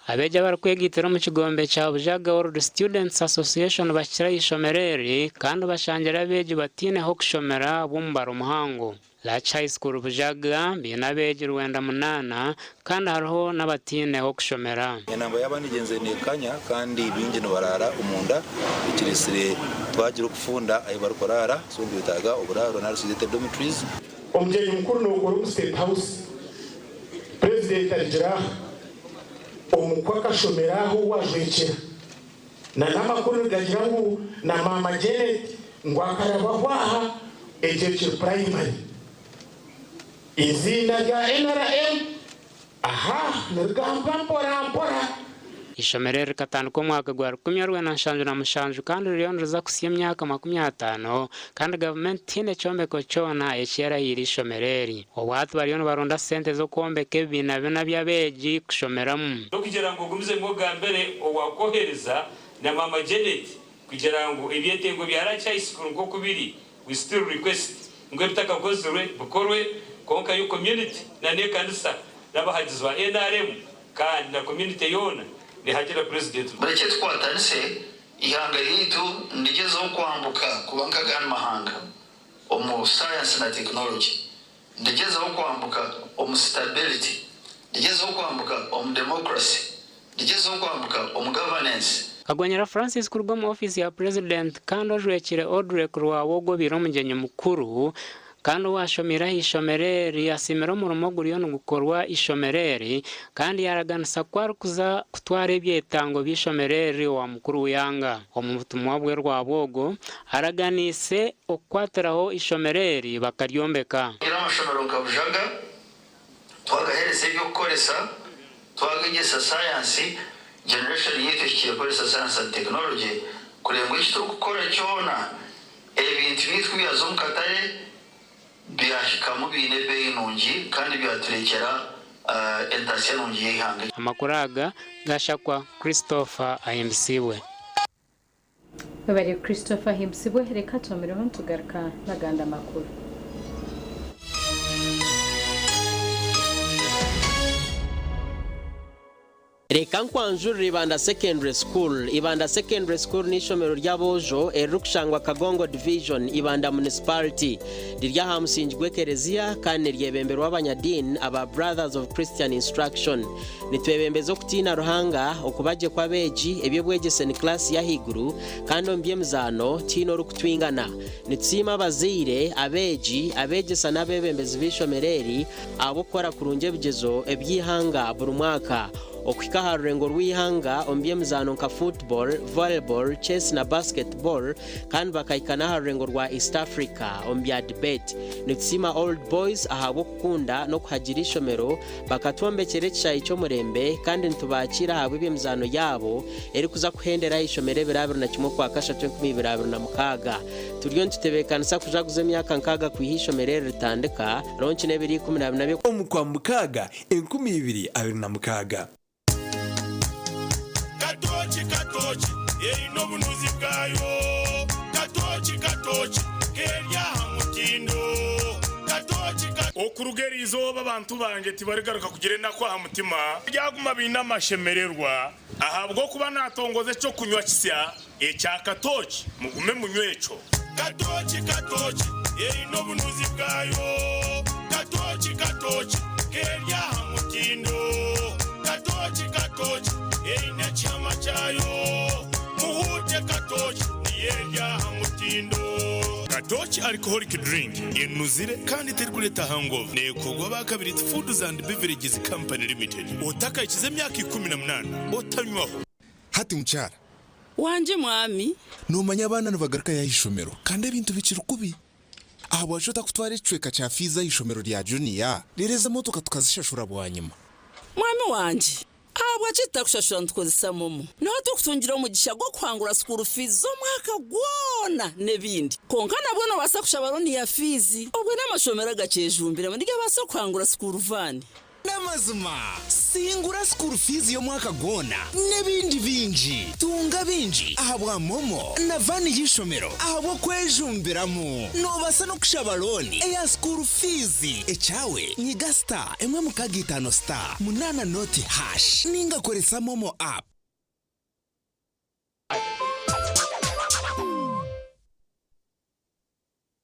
Abeegi abarikwegaitira omu kigombe kya Bujaga Old Students Association bahikire aha ishomero eri kandi bashangire abeegi bataine h'okushomera bw'omubaro muhango. Lucky High School Bujaga baine abeegi 98 kandi hariho n'abataine h'okushomera. Enamba y'abaana egyenzire neekanya kandi baingi nibaraara omunda ekireetsire twagira okufunda ahu barikuraara so nitwetaaga oburaaro nari tuzete dormitories. Omugyenyi mukuru nokora omu State House, Purezidenti arigira aha, omukwe akashomera aha ou ajwekyera. Na n'amakuru nigagira ngu na Maama Janet ngu akarabaho aha ekyo kiri primary. Eiziina rya NRM aha nirigambwa mpora mpora. Eishomero eri rikatandika omwaka gwa 1977 kandi ririyo niriza kuhitsya emyaka 50 kandi gavumenti tihaine kyombeko kyona eki yarahaire eishomero eri. Obwo hati bariyo nibaronda sente z'okwombeka ebibiina bina by'abeegi kushomeramu. N'okugira ngu ogumizemu ogambire owakwohereza na Maama Janet kugira ngu ebyetengo bya Lucky High School nk'oku biri, we still request ngu ebitakakozirwe bikorwe kwonka yo community na n'ekanisa n'abahagizi ba nrm kandi na community yoona nehagira President. Murekye tukwatanise eihanga ryaitu nirigyezaho kwambuka kuba nk'agandi mahanga omu sayansi na tekinologi, nirigyezaho kwambuka omu stability, nirigyezaho kwambuka omu democracy, nirigyezaho kwambuka omu governance. Kagonyera Francis kuruga omu ofiisi ya Purezidenti kandi ojwekire Audrey Kurwabwogo obaire omugyenyi mukuru kandi owashomiire aha ishomero eri asiimire omurimo oguriyo nigukorwa eishomero eri kandi yaraganisa ku arikuza kutwara ebyetango by'eishomero eri owa mukuru w'eihanga. Omu butumwa bwe Rwabwogo araganiise okukwatiraho eishomero eri bakaryombeka. Twine amashomero nka Bujaga, twagaheereza eby'okukoresa, twagegyesa sayansi, generation yaitu ehikire kukoresa sayansi and technology kureeba ngu eki turikukora kyona ebintu byaitu ku byaza omu katare byahikamu biine ebeeyi nungi kandi byaturekyera entasya nungi y'eihanga. Amakuru aga gashakwa Christopher Ahimbisibwe. Webare Christopher Ahimbisibwe, reka tuhomereho nitugaruka n'agandi amakuru. Reka nkwanjurire Ibanda Secondary School. Ibanda Secondary School n'eishomero ry'aboojo eririkushangwa Kagongo Division, Ibanda Municipality. Riri aha musingi gw'ekereziya kandi niryebemberwa abanyadiini aba Brothers of Christian Instruction. Nitwebembeza okutiina Ruhanga, okuba gye kw'abeegi, eby'obwegyese ni kilaasi y'ahaiguru kandi omu by'emizaano tihaine orikutwingana. Nitusiima abazaire, abeegi, abeegyesa n'abeebembezi b'eishomero eri ahabw'okukora kurungi ebigyezo eby'eihanga buri mwaka. Okuhika aha rurengo rw'eihanga omu by'emizaano nka football, volleyball, chess na basketball kandi bakahika n'aha rurengo rwa East Africa omu bya debate. Nitusiima Old Boys ahabw'okukunda n'okuhagira eishomero bakatwombekyera ekishaayi ky'omurembe kandi nitubakiira ahabw'eby'emizaano yaabo erikuza kuhendera aha ishomero ebiro 21 Okwakashatu 2026. Turiyo nitutebeekanisa kujaguza emyaka nkaaga kwiha eishomero eri ritandika, ronki n'ebiro 14 by'Okwa. Omu Kwamukaaga 2026. Katooki katooki eine obunuzi bwayo Katooki katooki keri aha mutindo Katooki ka. Okuruga eri izooba abantu bangye tibarigaruka kugira enaku aha mutima. Baryaguma baine amashemererwa, ahabw'okuba naatongoza eky'okunywa kisya ekya katooki, mugume munywe ekyo. Katooki katooki eine obunuzi bwayo Katooki katooki keri aha mutindo Katooki katooki eine ekihama kyayo Muhuute katooki niyo eri aha mutindo. Katooki Alcoholic Drink enuzire kandi terikureeta hangover neekorwa aba Kabiriti Foods and Beverages Company Limited. Otakahikize emyaka 18 otanywaho. Hati mukyara. Wangye mwami. Noomanya abaana nibagarukayo aha ishomero kandi ebintu bikiri kubi. Ahabwaki otakutwara ekicweka kya fiizi aha ishomero rya juniya reero ezi emotoka tukazishashura bwanyima? Mwami wangye, ahabwaki tutakushashura nitukozesa momo? Niho turikutungira omugisha gw'okuhangura sukuuru fiizi z'omwaka gwona n'ebindi. Kwonka nabwo noobaasa kushaba looni ya fiizi. Obwe n'amashomero agakyejumbiremu nigabaasa kuhangura sukuuru vaani. N'amazima, singura school fees y'omwaka gwona n'ebindi bingi. Tunga bingi ahabwa MoMo na vaani y'eishomero ahabw'okwejumbiramu. Noobaasa n'okushaba looni eya school fees. Ekyawe, nyiga star emwe mukaaga itaano star munaana nooti hash ninga koresa MoMo app.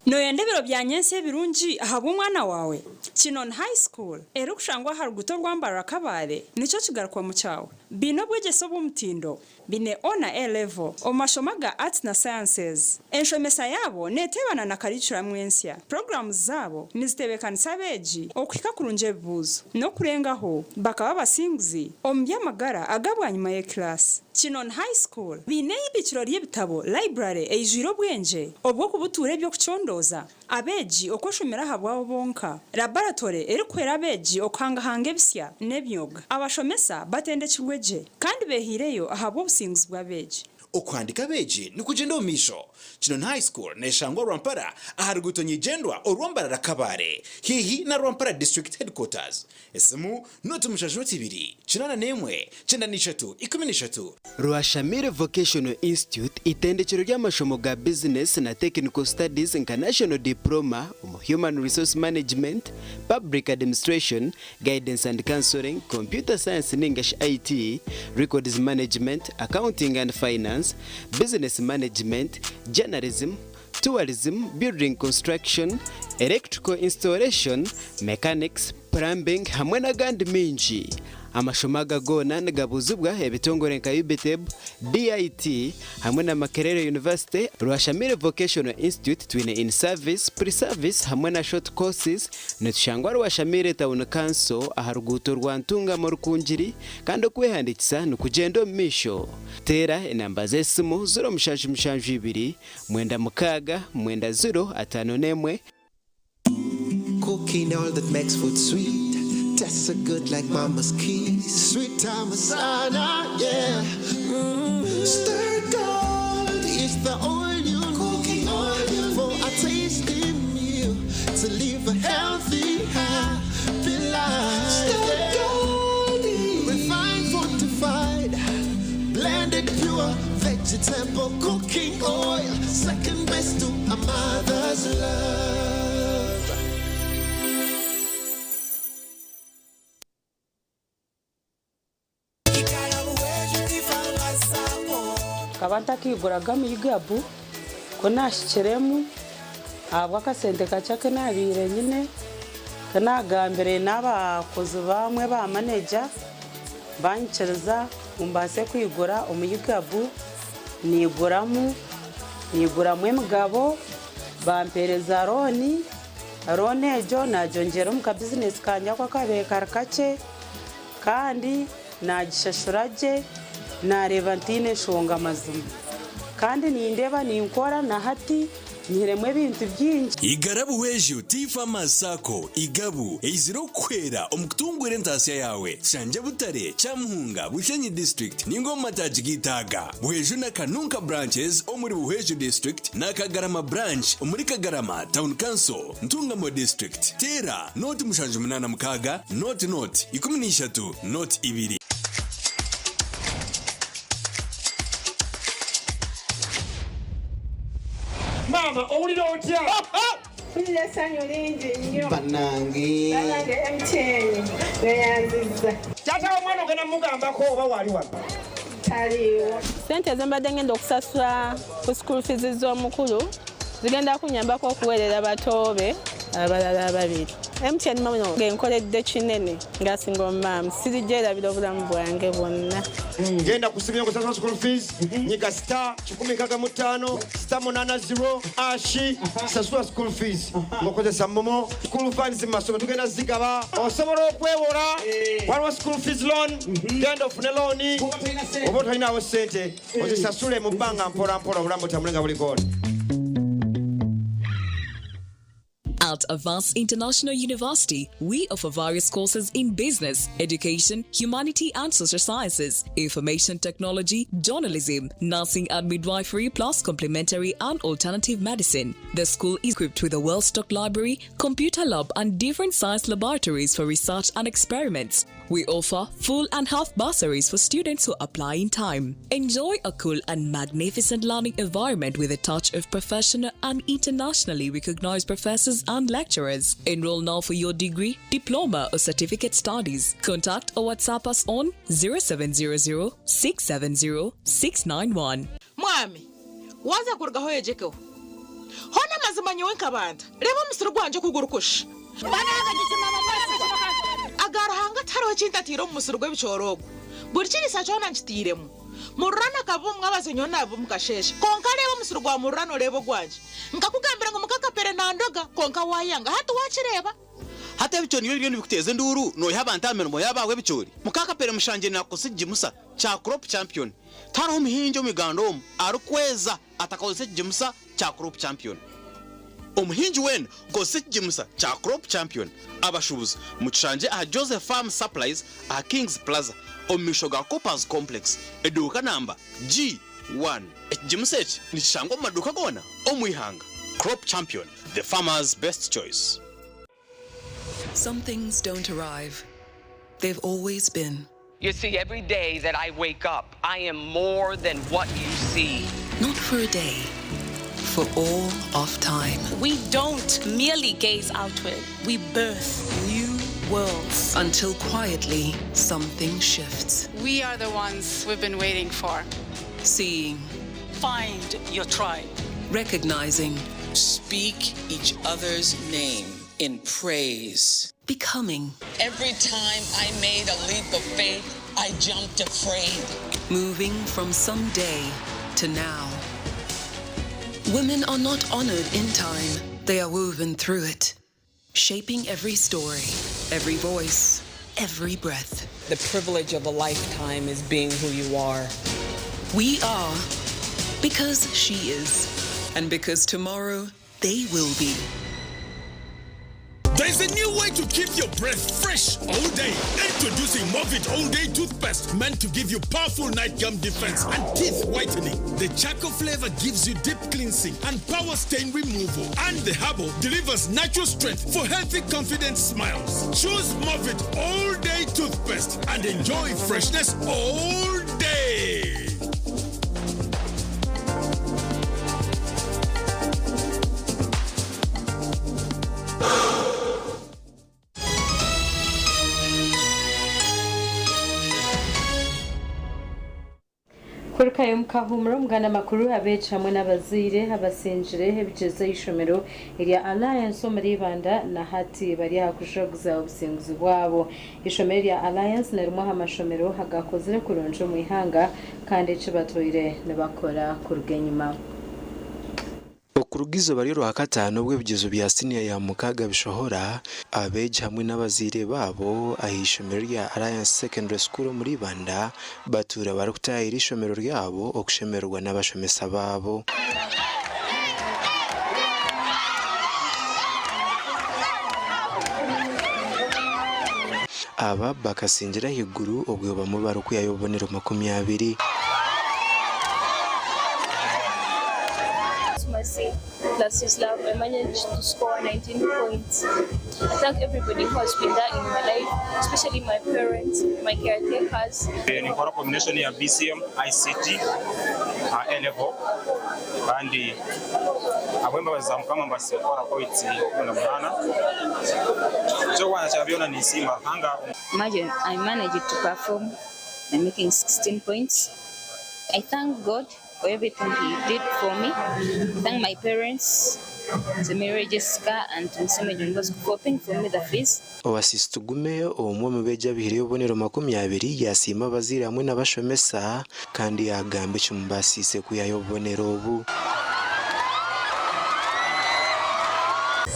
Nooyenda ebiro bya nyentsya ebirungi ahabw'omwana waawe? Kinon High School, erikushangwa aha ruguuto orwa Mbarara Kabale, nikyo kigarukwamu kyawe. Baine obwegyese obw'omutindo, baine O na A level omu mashomo aga Arts na Sciences. Enshomesa yaabo neeteebana na karicuramu ensya. Puroguraamu zaabo nizitebeekanisa abeegi okuhika kurungi ebibuuzo n'okurengaho bakaba abasinguzi omu by'amagara aga bwanyima y'ekilaasi. Kinon High School baine eibikiro ry'ebitabo, library, eijwire obwengye obw'okubutuura eby'okucondooza, abeegi okweshomera ahabwabo bonka, laboratory erikuhwera abeegi okuhangahanga ebisya n'emyoga. Abashomesa batendekirwe gye kandi behaireyo ahabw'obusinguzi bw'abeegi. Okuhandiika abeegi nikugyenda omu maisho. Kinon High School neshangwa Rwampara aha ruguuto nyigyendwa orwa Mbarara Kabale haihi na Rwampara District Headquarters. Esimu, Nooti mushanju ibiri, 81, 93, 13. Rwashamire Vocational Institute itendekero ry'amashomo ga bizinesi na Technical Studies nka National Diploma omu Human Resource Management, Public Administration, Guidance and Counselling, Computer Science ningashi IT, Records Management, Accounting and Finance, Business Management, Journalism, Tourism, Building Construction, Electrical Installation, Mechanics, Plumbing hamwe n'agandi maingi. Amashomo aga goona nigabuuzibwa ebitongore nka UBITEB, DIT hamwe na Makerere University, Rwashamire Vocational Institute twine In Service, Pre Service hamwe na Short Courses. Nitushangwa Rwashamire Town Council aha ruguuto rwa Ntungamo Rukungiri kandi okwehandiikisa nikugyenda omu maisho. Teera enamba z'esimu 0772 96 90 51. Cooking all that makes food sweet. Tastes so good like mama's kiss. Sweet Amasana, yeah. Stir gold is the oil you Cooking oil for a tasty meal to live a healthy, happy life. Stir gold, refined, fortified, blended pure vegetable cooking oil. Second best to a mother's love. Nkaba ntakaiguraga mu UGAB, ku naahikiremu ahabw'akasente kakye aku naabaire nyine, ku naagambire n'abakozi bamwe ba maneja banyikiriza ngu mbaase kwigura omu UGAB, naiguramu, naiguramu emigabo, bampeereza looni, looni egyo naagyongyera omu kabizinesi kangye aku akaabaire kari kakye kandi Naagishashura gye, naareeba ntaine nshonga mazima. Kandi nindeeba ninkora na hati nyihiremu ebintu bingi. Igara Buhweju Tea Farmers Sacco, Igabu, eizire okukuhwera omu kutunguura entaasya yaawe. Tushangye Butare, Kyamuhunga, Bushenyi District ninga omu mataagi g'eitaaga. Buhweju na Kanunka Branches omuri Buhweju District na Kagarama Branch omuri Kagarama Town Council, Ntungamo District. Teera nooti 786 nooti nooti 13 nooti ibiri. Maama owulira otya? Mpulira essanyu lingi nnyo. Bannange. Bannange MTN neyanzizza. Taata w'omwana ogenda mugambako oba waali wano? Taliiwo. Ssente ze mbadde ngenda okusasula ku school fees z'omukulu zigenda kunyambako okuweerera bato be abalala ababiri. MTN momo ng'enkoledde kinene nga single mum sirigyerabira obulamu bwange bwonna. Genda ku simu yo ng'osasula school fees, nyiga star 165 star 80 ashi sasula school fees ng'okozesa momo. School funds mu masomero tugenda zigaba, osobola okwewola, waliwo school fees loan, genda ofune looni oba tolinawo ssente ozisasule mu bbanga mpola mpola obulamu butambule nga buli gooni. At Avance International University, we offer various courses in business, education, humanity and social sciences, information technology, journalism, nursing and midwifery, plus complementary and alternative medicine. The school is equipped with a well-stocked library, computer lab and different science laboratories for research and experiments. We offer full and half bursaries for students who apply in time. Enjoy a cool and magnificent learning environment with a touch of professional and internationally recognized professors and lecturers. Enroll now for your degree, diploma, or certificate studies. Contact or WhatsApp us on 0700 670 691. Mwami, waaza kurugaho oyegyekeho. Hoona amazima nyowe nkabanta, reeba omusiri gwangye oku gurikusha. Aga Ruhanga tihariho eki ntataire omu musiri gw'ebicoori ogu. Buri kiriisa kyona nkitairemu. Mururana akaba omu mwabazyo nyowe naaba omu kasheeshe. Kwonka reeba omusiri gwa Mururana oreebe ogwangye. Nkakugambira ngu muka Kapere nandoga, kwonka waayanga. Hati waakireeba? Hati ebicoori nibyo biriyo nibikuteeza enduuru noiha abantu aha mirimo yaabo ahabw'ebicoori? Muka Kapere Mushangye nakukozesa ekigimusa kya Crop Champion. Tihariho muhingi omu Uganda omu arikweza atakakozesa ekigimusa kya Crop Champion. Omuhingi weena kozesa ekigimusa kya Crop Champion. Abashuubuzi mukishangye aha Joseph Farm Supplies aha Kings Plaza omu maisho ga Coopers Complex eduuka namba G1. Ekigimusa eki nikishangwa omu maduuka goona omu ihanga. Crop Champion, the farmer's best choice. Some things don't arrive. They've always been. You see, every day that I wake up, I am more than what you see. Not for a day, for all of time. We don't merely gaze outward, we birth new worlds. Until quietly, something shifts. We are the ones we've been waiting for. Seeing. Find your tribe. Recognizing. Speak each other's name in praise. Becoming. Every time I made a leap of faith, I jumped afraid. Moving from someday to now. Women are not honored in time, they are woven through it, shaping every story, every voice, every breath. The privilege of a lifetime is being who you are. We are because she is, and because tomorrow they will be. There's a new way to keep your breath fresh all day. Introducing Movit All Day Toothpaste, meant to give you powerful night gum defense and teeth whitening. The charcoal flavor gives you deep cleansing and power stain removal. And the herbal delivers natural strength for healthy, confident smiles. Choose Movit All Day Toothpaste and enjoy freshness all day. Kurukayo mukahumura omuganda makuru abeegi hamwe n'abazaire abasingire ebigyezo eishomero erya Alliance omuri Ibanda na hati bari aha kujaguza obusinguzi bwabo. Eishomero erya Alliance ni rimwe aha mashomero agakozire kurungi omu ihanga kandi eki batwire nibakora kuruga enyima. Okuruga eizooba ry'orwakataano obu ebigyezo bya siniya ya mukaaga bishohora, abeegi hamwe n'abazaire baabo ah'eishomero rya Alliance Secondary School omuri Ibanda batuura barikutaahira eishomero ryabo okushemererwa n'abashomesa baabo. Aba bakasingira ahaiguru obwo bamwe barikwihayo obubonero 20. Mercy plus his love, I managed to score 19 points. I thank everybody who has been there in my life, especially my parents, my caretakers. Ninkora combination ya BCM, ICT, A level kandi ahabw'embabazi za Mukama mbaasize kukora points 18. Eky'okubanza kya byona ninsiima Ruhanga. Imagine I managed to perform by making 16 points. I thank God for everything he did for me. Thank my parents, Mary Jessica and Nseme John Bosco for paying for me the fees. Oasis Tugume, omwe omu beegi abaihireyo obubonero 20 yaasiima abazaire hamwe n'abashomesa kandi yaagamba ekimubaasiise kwihayo obubonero obu.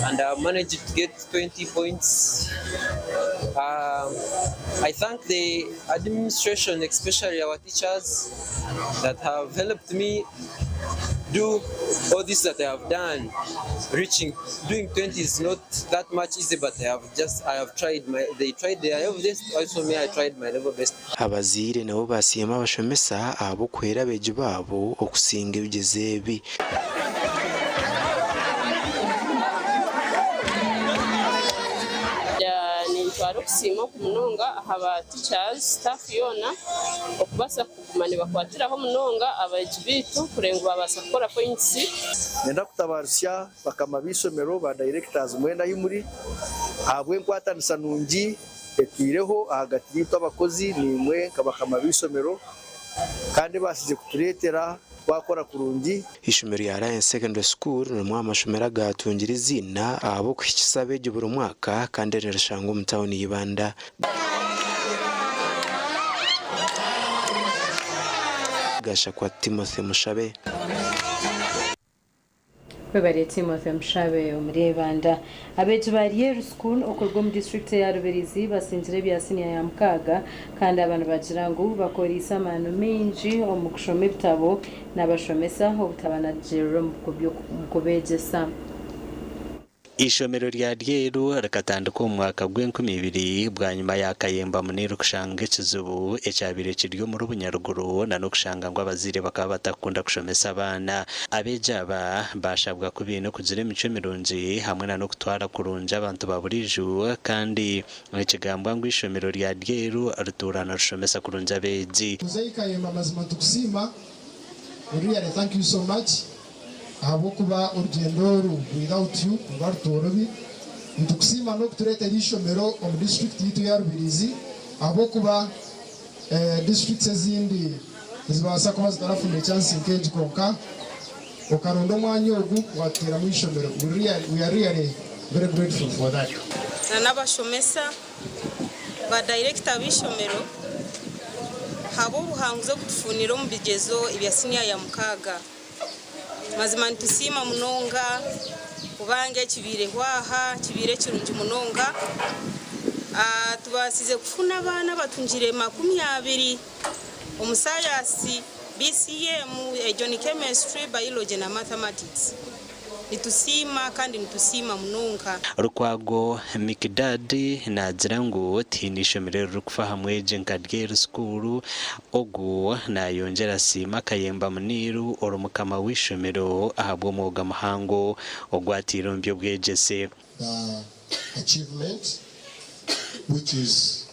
And I managed to get 20 points. I thank the administration, especially our teachers, that have helped me do all this that I have done. Reaching, doing 20 is not that much easy, but I have just, I have tried my, they tried their level best, also me, I tried my level best. Abazaire nabo baasiima abashomesa ahabw'okuhwera abeegi baabo okusinga ebigyezo ebi. Nintwara okusiima oku munonga aha ba teachers, staff yoona okubaasa kuguma nibakwatiraho munonga abeegi baitu kureba ngu babaasa kukora points. Niinyenda kutabaarusya bakama b'eishomero ba directors mwena ahi muri ahabw'enkwatanisa nungi etwireho ahagati yaitu abakozi naimwe nka bakama b'eishomero kandi ebaasize kutureetera twakora kurungi. Eishomero rya Alliance Secondary School ni rimwe aha mashomero agaatungire eiziina ahabw'okuhikisa abeegi buri mwaka kandi nirishangwa omu tauni ya Ibanda. Gashakwa Timothy Mushabe. Webare Timothy Mushabe omuri Ibanda. Abeegi ba Ryeru School okuruga omu disiturikiti eya Rubirizi basingire ebya siniya ya mukaaga kandi aba nibagira ngu bakoreise amaani maingi omu kushoma ebitabo n'abashomesa obutabanagyerera omu kubeegyesa. Eishomero rya Ryeru rikatandika omu mwaka gw'enkumi ibiri bwanyima ya Kayemba Muniru kushanga ekizibu ekyabaire kiri omuri Bunyaruguru n'okushanga ngu abazaire bakaba batakukunda kushomesa abaana. Abeegi aba baashabwa ku baine kugira emicwe mirungi hamwe n'okutwara kurungi abantu ba buriijo kandi nikigambwa ngu eishomero rya Ryeru rituura nirishomesa kurungi abeegi. Muzeeyi Kayemba mazima nitukusiima, we really thank you so much ahabw'okuba orugyendo oru without you niruba rutorobi. Nitukusiima n'okutureetera eishomero omu disiturikiti yaitu eya Rubirizi ahabw'okuba disiturikiti ezindi nizibaasa kuba zitarafunire chance nk'egi kwonka okaronda omwanya ogu watuteeramu eishomero. We really, we are really very grateful for that. Na n'abashomesa ba dayirekita b'eishomero ahabw'obuhanguzi obutufunire omu bigyezo ebya siniya ya mukaaga. Mazima nitusiima munonga kubanga ekibiireho aha kibiire kirungi munonga. Tubaasize kufuna abaana abatungire 20 omu sayansi BCM, egyo ni chemistry, biology na mathematics. Nitusiima kandi nitusiima munonga. Lukwago Mikidadi naagira ngu tihaine ishomero eririkufa aha mwegi nka Ryeru School. Ogu naayongyera asiima Kayemba Muniru ori mukama w'eishomero ahabw'omwoga muhango ogu ataire omu by'obwegyese. The achievement, which is,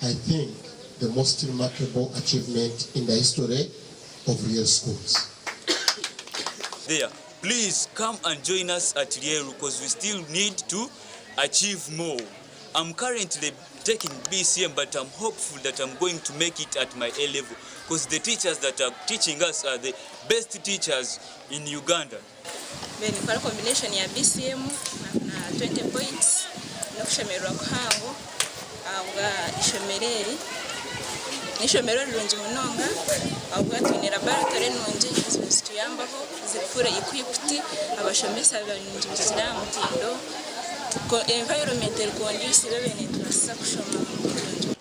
I think, the most remarkable achievement in the history of Ryeru schools. There, please come and join us at Ryeru because we still need to achieve more. I'm currently taking BCM, but I'm hopeful that I'm going to make it at my A level because the teachers that are teaching us are the best teachers in Uganda. Nikora combination ya BCM na 20 points n'okushemererwa kuhango ahabwa ishomero eri. N'ishomero rirungi munonga ahabwa twine laboratory nungi zituyambaho ziri full equipped, abashomesa barungi bakiri aha mutindo, environment eri conducive ebaire netubaasisa kushoma.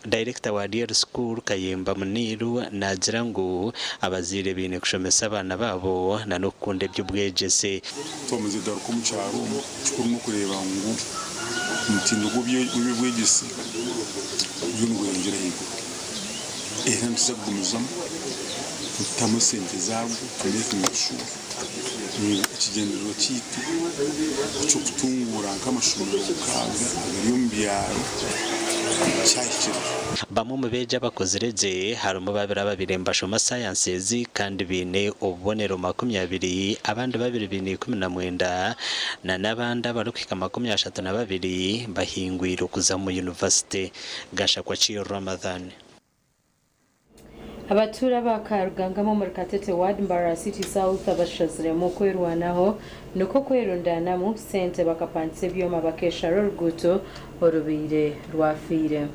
Dayirekita wa Real School Kayemba Muniru naagira ngu abazaire baine kushomesa abaana baabo n'okukunda eby'obwegyese. Twamaze kugaruka omu kyaro omu, ekikuru n'okureeba ngu omutindo gw'eby'obwegyese guriyo nigweyongyera ahaiguru. Era nituza kugumizamu nitutamu esente zaagwo tumekinge sure ngu ekigyendererwa kyaitu eky'okutunguura nk'amashomero nk'aga agari omu byaro kyahikirira. Bamwe omu beegi abakozire gye harimu babiri ababaire nibashoma Sciences kandi baine obubonero 20, abandi babiri baine 19 na n'abandi abarikuhika 32 bahingwire okuza omu yunivasite. Gashakwa Ramadhan. Abatuura ba Karugangama omuri Katete Ward, Mbarara City South abashaziremu kwerwanaho nikwo kwerundanamu sente bakapangisa ebyoma bakeshara oruguuto orubaire rwafiire.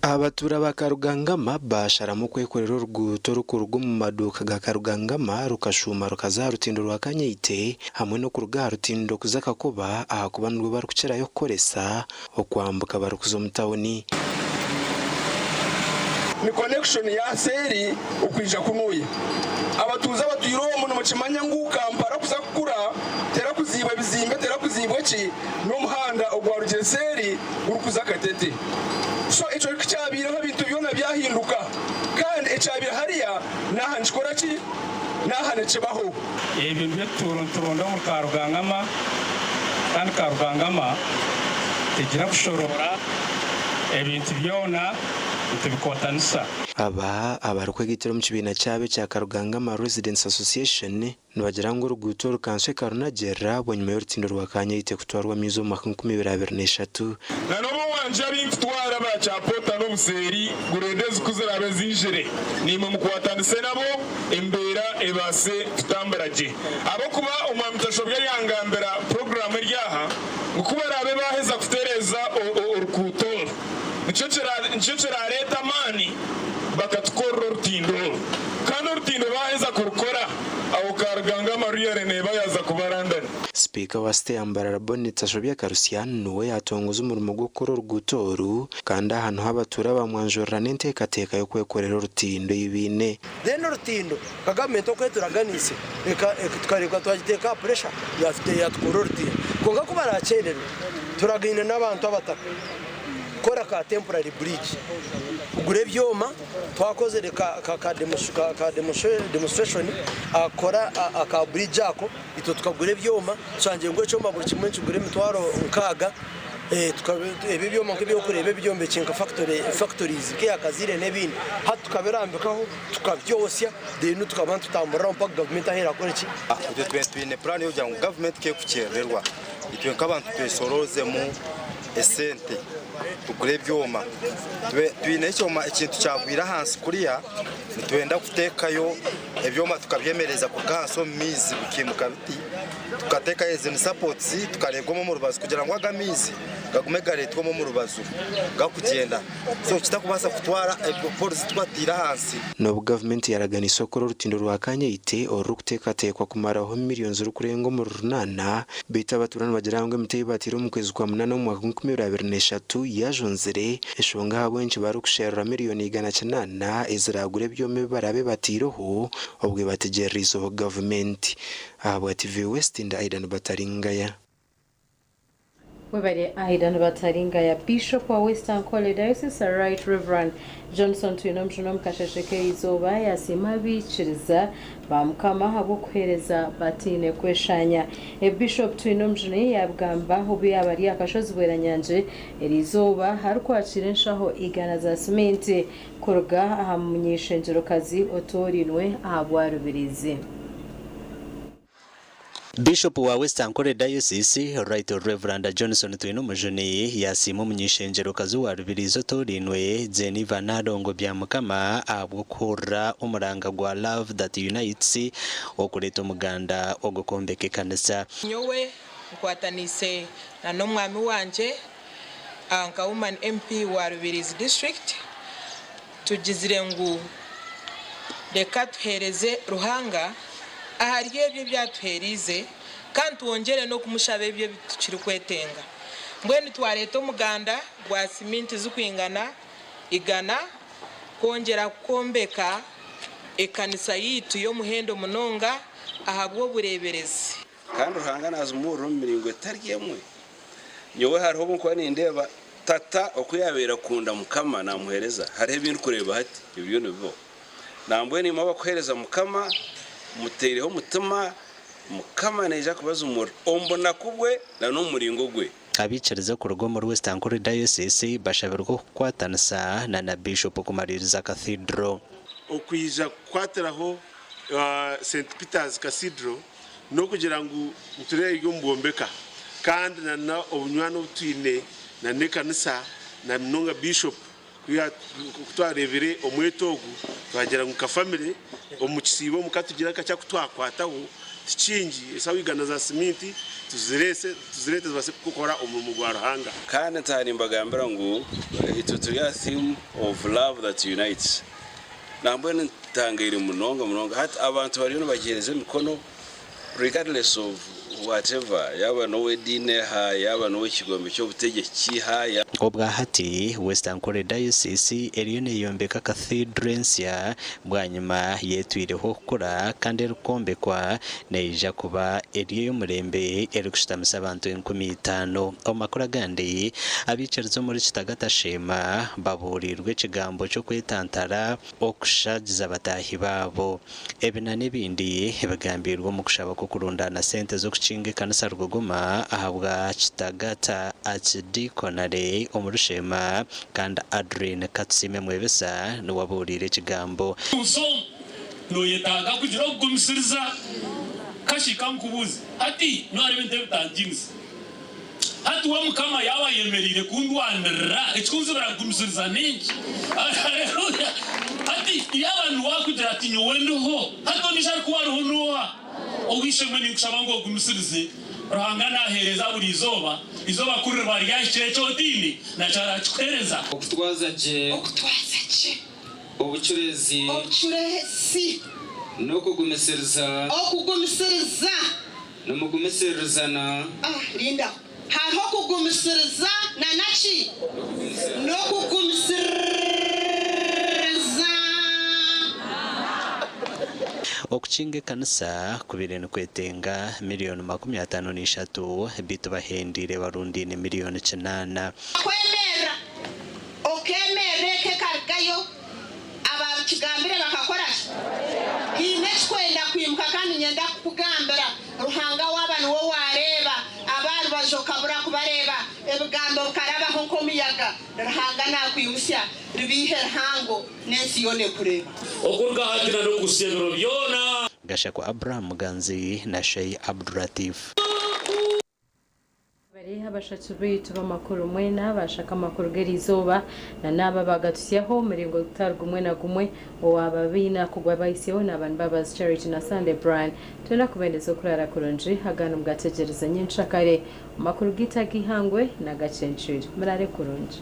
Abatuura ba Karugangama baasharamu kwekorera oruguuto orurikuruga omu maduuka ga Karugangama rukashuuma rukaza aha rutindo rwa Kanyeite hamwe n'okuruga aha rutindo kuza Kakoba ahakuba nirwo barikukirayo kukoresa okwambuka barikuza omu tauni. Ni connection ya seeri okwija kunuya. Abatuuze abatwire omu nimukimanya ngu Kampala kuza kukura terakuziibwa ebizimbe terakuziibwa ki n'omuhanda ogwarugire seeri gurikuza Katete. So ekyo kukyabaireho ebintu byona byahinduka kandi ekyabaire hariya n'aha nikikora ki? N'aha nikibaho. Ebyo nibyo nituronda omuri Karugangama kandi Karugangama tegira kushoroora ebintu byona nitubikwatanisa. Aba abarikwegaitira omu kibiina kyabo ekya Karugangama Residents Association nibagira ngu oruguuto oru Kanswe Karunagyerera bwanyima y'orutindo rwa Kanyeite kutwarwa amaizi omu mwaka 2023. Na n'obu owangye abu nkutwara bakyapota n'obuseeri gurede ezi ku ziraabe ziijire, naimwe mukwatanise nabo embeera ebaase kutambura gye. Ahabw'okuba Omwami Tashobya yangambira puroguraamu eri aha ngu ku baraabe baaheza kutereeza orukuuto oru, nikyo kiraareete amaani bakatukorera orutindo oru. Kandi orutindo baaheza kurukora, aho Karugangama Ruyare neeba yaaza kuba London. Sipiika wa site ya Mbarara Bonny Tashobya Karusya niwe yaatongoza omurimo gw'okukora oruguuto oru kandi aha niho abatuura baamwanjurira n'enteekateeka y'okwekorera orutindo ei baine. Then orutindo nka gavumenti oku eturaganiise tukareebeka twagiteeka aha pressure yatukorera orutindo. Kwonka ku baraakyererwe turagaine n'abantu abataka kukora ka temporary bridge kugura ebyoma twakozire ka ka ka demonstration akora aka bridge ako itwe tukagura ebyoma tushangire ngu ekyoma buri kimwe nikigura 60,000 ebi ebyoma nk'ebyokureeba ebyombeki nka factory factories nk'eyakaziire n'ebindi hati tukabirambikaho tukabyosya then tukaba nitutamburiraho mpaka gavumenti ahu erakore ki. Itwe twine puraani y'okugira ngu gavumenti ku erikukyerererwa itwe nk'abantu tweshoroozemu esente tugure ebyoma. Twine ekyoma ekintu kyagwire ahansi kuriya nitwenda kuteekayo ebyoma tukabyemereza kuruga ahansi omu maizi bikiimuka biti tukateekayo ezi ni sapotsi tukareebwamu omu rubaju kugira ngu aga amaizi gagume gareetwemu omu rubaju gakugyenda so kitakubaasa kutwara poruzi tubataire ahansi. N'obu gavumenti yaraganiise okukora orutindo rwa Kanyeite orurikuteekateekwa kumaraho miriyoni zirikurenga omuri runaana, beitu abatuura nibagira ngu emiti ei bateire omu kwezi kwa munaana omu mwaka gw'enkumi ibiri n'eshatu yajunzire, enshonga ahabw'enki barikusherura miriyoni 800 eziraagure ebyoma ebi baraabe bateireho obwe bategyerereizeho gavumenti. Ahabwa TV West ndi Aidan Bataringaya. Webare Aidan Bataringaya. Bishop wa Western Ankole Diocese Right Reverend Johnson Twinomujuni omu kasheshe k'eizooba yasiima abaikiriza ba Mukama ahabw'okuheereza bataine kweshanya. Ebi Bishop Twinomujuni yabigamba obu yaaba ari aha kashozi Bweranyangi eriizooba arikwakiira enshaho 100 za siminti kuruga aha muny'eishengyerokazi otoorainwe ahabwa Rubirizi. Bishop wa West Ankole Diocese, Right Rev. Johnson Twinomujuni yasiima omuny'eishengyerokazi wa Rubirizi otoorainwe, Jeniva Nalongo Byamukama ahabw'okuhurira omuranga gwa Love That Unites okureeta omuganda ogw'okwombeka ekanisa. Nyowe nkwataniise na n'omwami wangye nka Woman MP wa Rubirizi District tugizire ngu reka tuheereze Ruhanga ahari ebyo ebi atuheeriize kandi twongyere n'okumushaba ebyo ebi tukirikwetenga. Mbwenu twareeta omuganda gwa siminti zirikwingana igana kwongyera kwombeka ekanisa yaitu y'omuhendo munonga ahabw'obureeberezi. Kandi Ruhanga nazimuurira omu miringo etari emwe. Nyowe hariho obu nkuba nindeeba tata oku yaabaire akunda Mukama naamuheereza, hariho ebi ndikureeba hati ebiriyo nibibaho. Nambwenu imwe abarikuheereza Mukama mutaireho omutima, Mukama naija kubazimurira omu bunaku bwe na n'omu muringo gwe. Abaikiriza kuruga omuri West Ankole Diocese bashabirwe okukwatanisa na Bishop kumariiriza Cathedral. Okwija kukwatiraho St Peter's Cathedral n'okugira ngu nitureeba eri omu bwombeka kandi na n'obunywani obu twine na n'ekanisa na munonga Bishop ku twareebire omweto ogu twagira ngu nka famire omu kisiibo omu ka tugire akakye aku twakwataho ti kingi esaawa igana za siminti tuzireese tuzireete zibaase kukora omurimo gwa Ruhanga. Kandi ntaaha nimbagambira ngu itwe turi aha theme of love that unites. Nambwenu ntangaire munonga munonga hati abantu bariyo nibagihereza emikono regardless of whatever yaaba n'ow'ediini eha, yaaba n'ow'ekigombe ky'obutegyeki kiiha. Obwa hati, West Ankole Diocese eriyo neyombeka Cathedral ensya bwanyima yetwireho okukura kandi erikwombekwa neija kuba eri ey'omurembe erikushutamisa abantu 5000. Omu makuru agandi, abaikiriza omuri Kitagata Sheema babuuriirwe ekigambo ky'okwetantara okushagiza bataahi baabo. Ebi na n'ebindi bigambiirwe omu kushaba kw'okurundaana sente z'okukinga ekanisa Rugogoma ahabwa Kitagata Archdeaconry omuri Sheema kandi Adrine Katusiime Mwebesa niwe abuuriire ekigambo. Omu noyetaaga kugira okugumisiriza. Kashi kankubuuze hati noreeba entebe etantiinisa. Hati we Mukama yaaba ayemereire kundwanirira, ekikunzibira kugumisiriza n'enki? Haleluya! Hati yaaba niwe arikugira ati nyowe ndiho, hati ondiijo arikuba ariho n'oha? Ow'eishe-emwe ninkushaba ngu ogumisirize. Ruhanga naaheereza buri izooba. Eizooba ku ririba ryahikire eki otaine, nakyo araakikuheereza. Okutwaza gye. Okutwaza gye. Obucureezi. Obucureezi. N'okugumisiriza. Okugumisiriza. Nimugumisiririzana. Ah, rindaho. Hariho okugumisiriza na naki? N'okugumisiriza. Okukinga ekanisa kubaire nikwetenga miriyoni 53 beitu bahendeire barundaine miriyoni 8. Kwemerera, okemerera eka ekarugayo, abakigambire bakakora ki? Haine ekikwenda kwimuka kandi niinyenda kukugambira, Ruhanga waaba niwe waareeba, ab'aha rubaju okabura kubareeba, ebigambo bikarabaho nk'omuyaga, Ruhanga naakwimutsya, riba eihe rihango, n'ensi yoona ekureeba. Okuruga hati na n'okuhitsya ebiro byona. Gashakwa Abraham Muganzi na Sheikh Abdulatif. Bari abashatu baitu b'amakuru mwena baashaka amakuru g'eriizooba na n'abo abaagatusyaho omuringo gutari gumwe na gumwe owaaba baine kugwabahisyaho naaba nibabazi Charity na Sunday Brian. Twenda kubendeza okuraara kurungi agandi mugategyereze nyenkyakare omu makuru gaitu ag'eihangwe n'agakyencwire. Muraare kurungi.